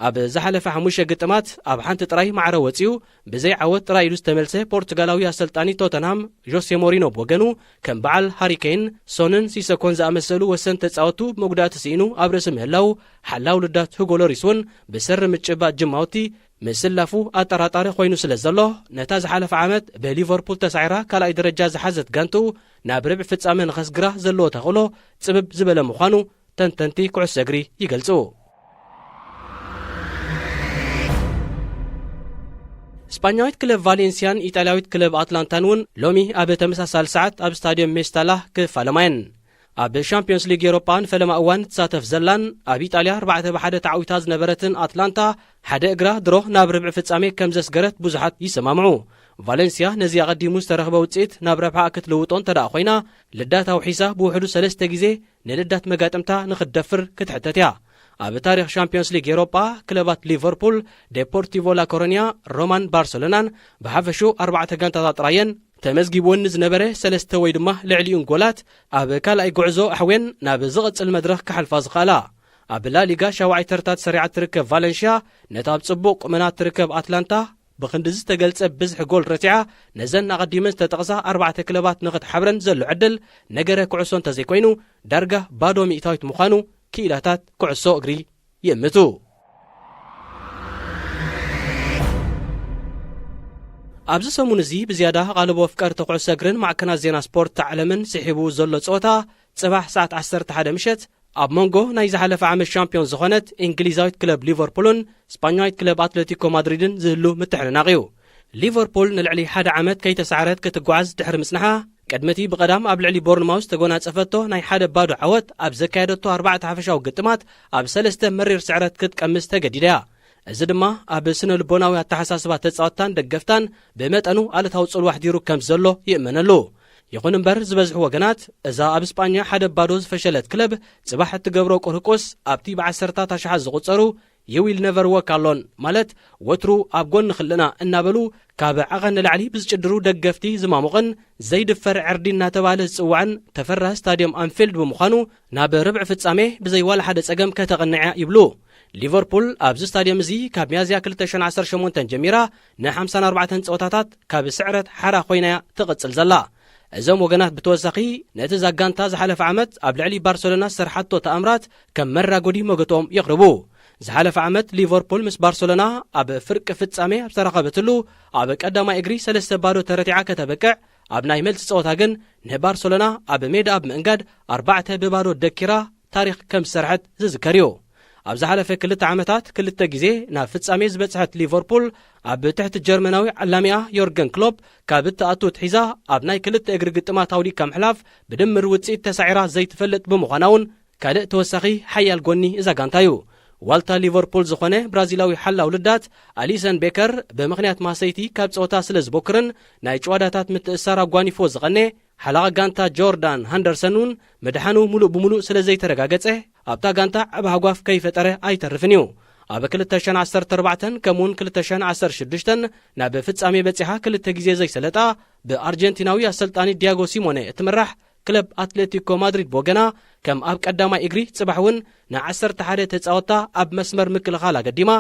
ኣብ ዝሓለፈ ሓሙሽተ ግጥማት ኣብ ሓንቲ ጥራይ ማዕረ ወጺኡ ብዘይ ዓወት ጥራይ ኢሉ ዝተመልሰ ፖርቱጋላዊ ኣሰልጣኒ ቶተንሃም ጆሴ ሞሪኖ ብወገኑ፣ ከም በዓል ሃሪኬን፣ ሶንን ሲሰኮን ዝኣመሰሉ ወሰንቲ ተጻወቱ መጉዳእቲ ስኢኑ ኣብ ርእሲ ምህላው፣ ሓላው ልዳት ሁጎ ሎሪስ እውን ብሰሪ ምጭባጥ ጅማውቲ ምስላፉ ኣጠራጣሪ ኮይኑ ስለ ዘሎ፣ ነታ ዝሓለፈ ዓመት ብሊቨርፑል ተሳዒራ ካልኣይ ደረጃ ዝሓዘት ጋንትኡ ናብ ርብዒ ፍጻመ ንኸስግራ ዘለዎ ተኽእሎ ጽብብ ዝበለ ምዃኑ ተንተንቲ ኩዕሶ እግሪ ይገልጹ። ስጳኛዊት ክለብ ቫሌንሲያን ኢጣልያዊት ክለብ ኣትላንታን እውን ሎሚ ኣብ ተመሳሳሊ ሰዓት ኣብ ስታድዮም ሜስታላ ክፋለማ እየን። ኣብ ሻምፒዮንስ ሊግ ኤሮጳ ንፈለማ እዋን ትሳተፍ ዘላን ኣብ ኢጣልያ ኣርባዕተ ብሓደ ተዓዊታ ዝነበረትን ኣትላንታ፣ ሓደ እግራ ድሮ ናብ ርብዒ ፍጻሜ ከም ዘስገረት ብዙሓት ይሰማምዑ። ቫሌንሲያ ነዚ ኣቐዲሙ ዝተረኽበ ውጽኢት ናብ ረብሓኣ ክትልውጦ እንተ ደኣ ኮይና፣ ልዳት ኣውሒሳ ብውሕዱ ሰለስተ ግዜ ንልዳት መጋጥምታ ንኽትደፍር ክትሕተት እያ። ኣብ ታሪኽ ሻምፒዮንስ ሊግ ኤሮጳ፣ ክለባት ሊቨርፑል፣ ዴፖርቲቮ ላኮሮንያ፣ ሮማን ባርሰሎናን ብሓፈሽኡ ኣርባዕተ ጋንታታት ጥራይ እየን ተመዝጊብወን ንዝነበረ ሰለስተ ወይ ድማ ልዕሊኡን ጎላት ኣብ ካልኣይ ጉዕዞ ኣሕውየን ናብ ዝቕጽል መድረኽ ክሓልፋ ዝኽኣላ። ኣብ ላሊጋ ሻውዓይ ተርታ ተሰሪዓ እትርከብ ቫለንሽያ፣ ነታ ኣብ ጽቡቕ ቁመና እትርከብ ኣትላንታ ብኽንዲ ዝተገልጸ ብዝሒ ጎል ረቲዓ፣ ነዘን ኣቐዲመን ዝተጠቕሳ ኣርባዕተ ክለባት ንኽትሓብረን ዘሎ ዕድል ነገረ ኩዕሶ እንተዘይኮይኑ፣ ዳርጋ ባዶ ሚእታዊት ምዃኑ ክኢላታት ኩዕሶ እግሪ ይእምቱ። ኣብዚ ሰሙን እዚ ብዝያዳ ኣቓልቦ ኣፍቀርቲ ኩዕሶ እግርን ማዕከናት ዜና ስፖርት ዓለምን ስሒቡ ዘሎ ጸወታ፣ ጽባሕ ሰዓት ዓሰርተ ሓደ ምሸት ኣብ መንጎ ናይ ዝሓለፈ ዓመት ሻምፒዮን ዝኾነት እንግሊዛዊት ክለብ ሊቨርፑልን ስጳኛዊት ክለብ ኣትሌቲኮ ማድሪድን ዝህሉ ምትሕንናቕ እዩ። ሊቨርፑል ንልዕሊ ሓደ ዓመት ከይተሳዕረት ክትጓዓዝ ድሕሪ ምጽንሓ፣ ቅድሚ እቲ ብቐዳም ኣብ ልዕሊ ቦርንማውዝ ዝተጎናጸፈቶ ናይ ሓደ ባዶ ዓወት ኣብ ዘካየደቶ ኣርባዕተ ሓፈሻዊ ግጥማት ኣብ ሰለስተ መሪር ስዕረት ክትቀምስ ተገዲዳ እያ። እዚ ድማ ኣብ ስነ ልቦናዊ ኣተሓሳስባ ተጻወትታን ደገፍታን ብመጠኑ ኣሉታዊ ጽልዋ ኣሕዲሩ ከም ዘሎ ይእመነሉ። ይኹን እምበር፣ ዝበዝሑ ወገናት እዛ ኣብ ስጳኛ ሓደ ባዶ ዝፈሸለት ክለብ፣ ጽባሕ እትገብሮ ቁርቁስ ኣብቲ ብዓሰርታት ኣሽሓት ዝቑጸሩ "You will never walk alone" ማለት "ወትሩ ኣብ ጎንኺ ኣለና" እናበሉ ካብ ዓቐን ንላዕሊ ብዝጭድሩ ደገፍቲ ዝማሙቕን ዘይድፈር ዕርዲ እናተባህለ ዝጽዋዕን ተፈራሂ ስታድዮም ኣንፊልድ ብምዃኑ፣ ናብ ርብዒ ፍጻሜ ብዘይ ዋላ ሓደ ጸገም ከተቕንዕ እያ ይብሉ። ሊቨርፑል ኣብዚ ስታድዮም እዚ ካብ ሚያዝያ ክልተ ሽሕን ዓሰርተ ሸሞንተን ጀሚራ ንሓምሳን ኣርባዕተን ጸወታታት ካብ ስዕረት ሓራ ኮይና እያ ትቕጽል ዘላ። እዞም ወገናት ብተወሳኺ ነቲ እዛ ጋንታ ዝሓለፈ ዓመት ኣብ ልዕሊ ባርሰሎና ዝሰርሓቶ ተኣምራት ከም መራጎዲ መገቶም የቕርቡ። ዝሓለፈ ዓመት ሊቨርፑል ምስ ባርሰሎና ኣብ ፍርቂ ፍጻሜ ኣብ ዝተራኸበትሉ፣ ኣብ ቀዳማይ እግሪ ሰለስተ ባዶ ተረቲዓ ከተበቅዕ፣ ኣብ ናይ መልሲ ጸወታ ግን ንባርሰሎና ኣብ ሜዳ ኣብ ምእንጋድ ኣርባዕተ ብባዶ ደኪራ ታሪኽ ከም ዝሰርሐት ዝዝከር እዩ። ኣብ ዝሓለፈ ክልተ ዓመታት ክልተ ግዜ ናብ ፍጻሜ ዝበጽሐት ሊቨርፑል፣ ኣብ ትሕቲ ጀርመናዊ ዓላሚኣ ዮርገን ክሎፕ ካብ እትኣቱ ኣትሒዛ ኣብ ናይ ክልተ እግሪ ግጥማት ኣውዲቕካ ምሕላፍ ብድምር ውጽኢት ተሳዒራ ዘይትፈልጥ ብምዃና እውን ካልእ ተወሳኺ ሓያል ጎኒ እዛ ጋንታ እዩ። ዋልታ ሊቨርፑል ዝኾነ ብራዚላዊ ሓላው ልዳት ኣሊሰን ቤከር፣ ብምኽንያት ማሰይቲ ካብ ጸወታ ስለ ዝቦክርን ናይ ጭዋዳታት ምትእስሳር ኣጓኒፍዎ ዝቐነ ሓላቓ ጋንታ ጆርዳን ሃንደርሰን እውን ምድሓኑ ምሉእ ብምሉእ ስለ ዘይተረጋገጸ፣ ኣብታ ጋንታ ዓቢ ሃጓፍ ከይፈጠረ ኣይተርፍን እዩ። ኣብ ክልተ ሽሕን ዓሰርተ ኣርባዕተን ከምኡውን ክልተ ሽሕን ዓሰርተ ሽዱሽተን ናብ ፍጻሜ በጺሓ ክልተ ግዜ ዘይሰለጣ፣ ብኣርጀንቲናዊ ኣሰልጣኒ ዲያጎ ሲሞኔ እትምራሕ ክለብ ኣትሌቲኮ ማድሪድ ብወገና፣ ከም ኣብ ቀዳማይ እግሪ፣ ጽባሕ እውን ንዓሰርተ ሓደ ተጻወትታ ኣብ መስመር ምክልኻል ኣገዲማ፣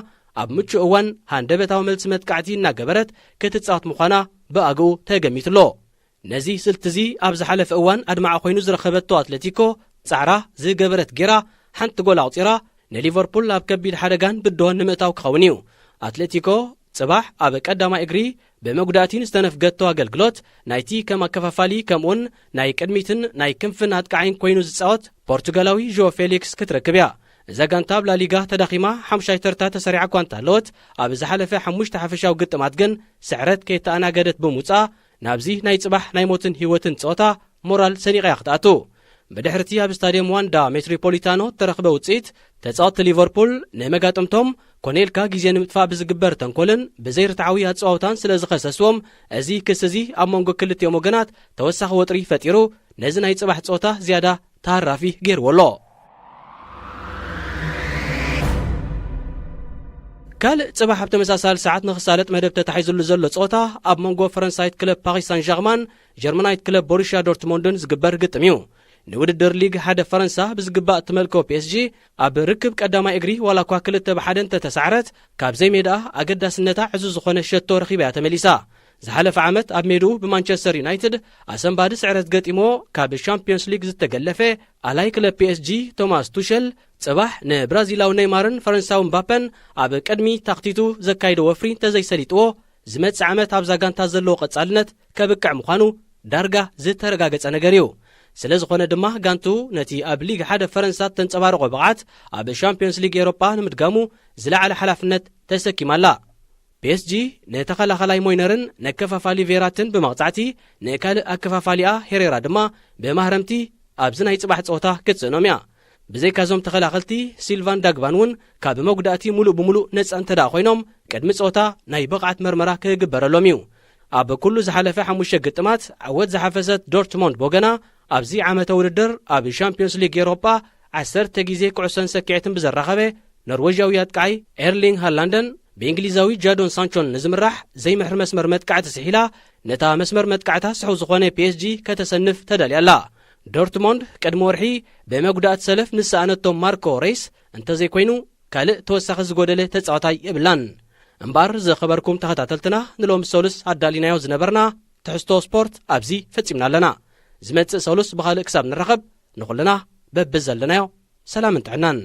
ኣብ ምቹእ እዋን ሃንደበታዊ መልሲ መጥቃዕቲ እናገበረት ክትጻወት ምዃና ብኣግኡ ተገሚቱ ኣሎ። ነዚ ስልቲ እዚ ኣብ ዝሓለፈ እዋን ኣድማዒ ኮይኑ ዝረኸበቶ ኣትሌቲኮ፣ ጻዕራ ዝገበረት ጌራ፣ ሓንቲ ጎል ኣቑጺራ፣ ንሊቨርፑል ኣብ ከቢድ ሓደጋን ብድሆን ንምእታው ክኸውን እዩ። ኣትሌቲኮ ጽባሕ ኣብ ቀዳማይ እግሪ ብመጉዳእቲ ንዝተነፍገቶ ኣገልግሎት፣ ናይቲ ከም ኣከፋፋሊ ከምኡውን ናይ ቅድሚትን ናይ ክንፍን ኣጥቃዓይን ኮይኑ ዝጻወት ፖርቱጋላዊ ዦ ፌሊክስ ክትረክብ እያ። እዛ ጋንታ ኣብ ላሊጋ ተዳኺማ ሓሙሻይ ተርታ ተሰሪዓ እኳ እንተሃለወት፣ ኣብ ዝሓለፈ ሓሙሽተ ሓፈሻዊ ግጥማት ግን ስዕረት ከይተኣናገደት ብምውጻኣ፣ ናብዚ ናይ ጽባሕ ናይ ሞትን ህይወትን ጸወታ ሞራል ሰኒቓ እያ ክትኣቱ። ብድሕርቲ ኣብ ስታድየም ዋንዳ ሜትሮፖሊታኖ እተረኽበ ውጽኢት፣ ተጻወትቲ ሊቨርፑል ንመጋጥምቶም ኮነ ኢልካ ግዜ ንምጥፋእ ብዝግበር ተንኮልን ብዘይርትዓዊ ኣጸዋውታን ስለ ዝኸሰስዎም፣ እዚ ክሲ እዚ ኣብ መንጎ ክልቲኦም ወገናት ተወሳኺ ወጥሪ ፈጢሩ፣ ነዚ ናይ ጽባሕ ጸወታ ዝያዳ ተሃራፊ ገይርዎ ኣሎ። ካልእ ጽባሕ ኣብ ተመሳሳሊ ሰዓት ንኽሳለጥ መደብ ተታሒዙሉ ዘሎ ጸወታ፣ ኣብ መንጎ ፈረንሳይት ክለብ ፓሪስ ሳን ጀርማን ጀርመናይት ክለብ ቦሩሽያ ዶርትሞንድን ዝግበር ግጥም እዩ። ንውድድር ሊግ ሓደ ፈረንሳ ብዝግባእ እትመልኮ ፒ ኤስ ጂ፣ ኣብ ርክብ ቀዳማይ እግሪ ዋላ እኳ ክልተ ብሓደ እንተተሳዕረት፣ ካብ ዘይሜዳኣ ኣገዳስነታ ዕዙዝ ዝኾነ ሸቶ ረኺባ እያ ተመሊሳ። ዝሓለፈ ዓመት ኣብ ሜድኡ ብማንቸስተር ዩናይትድ ኣሰንባዲ ስዕረት ገጢሞ ካብ ሻምፒዮንስ ሊግ ዝተገለፈ ኣላይ ክለብ ፒ ኤስ ጂ ቶማስ ቱሸል፣ ጽባሕ ንብራዚላዊ ኔይማርን ፈረንሳዊ ምባፐን ኣብ ቅድሚ ታኽቲቱ ዘካይዶ ወፍሪ እንተዘይሰሊጥዎ፣ ዝመጽእ ዓመት ኣብዛ ጋንታ ዘለዎ ቀጻልነት ከብቅዕ ምዃኑ ዳርጋ ዝተረጋገጸ ነገር እዩ። ስለ ዝኾነ ድማ፣ ጋንቱ ነቲ ኣብ ሊግ ሓደ ፈረንሳ እተንጸባረቖ ብቕዓት ኣብ ሻምፒዮንስ ሊግ ኤውሮጳ ንምድጋሙ ዝለዓለ ሓላፍነት ተሰኪማ ኣላ። ፒ ኤስ ጂ ንተኸላኸላይ ሞይነርን ነከፋፋሊ ቬራትን ብመቕጻዕቲ፣ ንካልእ ኣከፋፋሊኣ ሄሬራ ድማ ብማህረምቲ ኣብዚ ናይ ጽባሕ ጸወታ ክትስእኖም እያ። ብዘይካዞም ተኸላኸልቲ፣ ሲልቫን ዳግባን እውን ካብ መጉዳእቲ ሙሉእ ብሙሉእ ነጻ እንተ ደኣ ኮይኖም፣ ቅድሚ ጸወታ ናይ ብቕዓት መርመራ ክግበረሎም እዩ። ኣብ ኩሉ ዝሓለፈ ሓሙሽተ ግጥማት ዓወት ዝሓፈሰት ዶርትሞንድ ብወገና፣ ኣብዚ ዓመተ ውድድር ኣብ ሻምፒዮንስ ሊግ ኤውሮጳ ዓሰርተ ግዜ ኩዕሶን ሰኪዐትን ብዘራኸበ ኖርዌጃዊ ኣጥቃዓይ ኤርሊንግ ሃላንድን ብእንግሊዛዊ ጃዶን ሳንቾን ንዝምራሕ ዘይምሕር መስመር መጥቃዕቲ ስሒላ፣ ነታ መስመር መጥቃዕታ ስሑው ዝኾነ ፒ ኤስ ጂ ከተሰንፍ ተዳልያ ኣላ። ዶርትሞንድ ቅድሚ ወርሒ ብመጉዳእቲ ሰለፍ ንዝሰኣነቶ ማርኮ ሬስ እንተዘይኮይኑ፣ ካልእ ተወሳኺ ዝጎደለ ተጻዋታይ የብላን። እምበኣር ዝኸበርኩም ተኸታተልትና፣ ንሎሚ ሰሉስ ኣዳሊናዮ ዝነበርና ትሕዝቶ ስፖርት ኣብዚ ፈጺምና ኣለና። ዝመጽእ ሰሉስ ብኻልእ ክሳብ ንራኸብ፣ ንኹልና በብዘለናዮ ሰላምን ጥዕናን።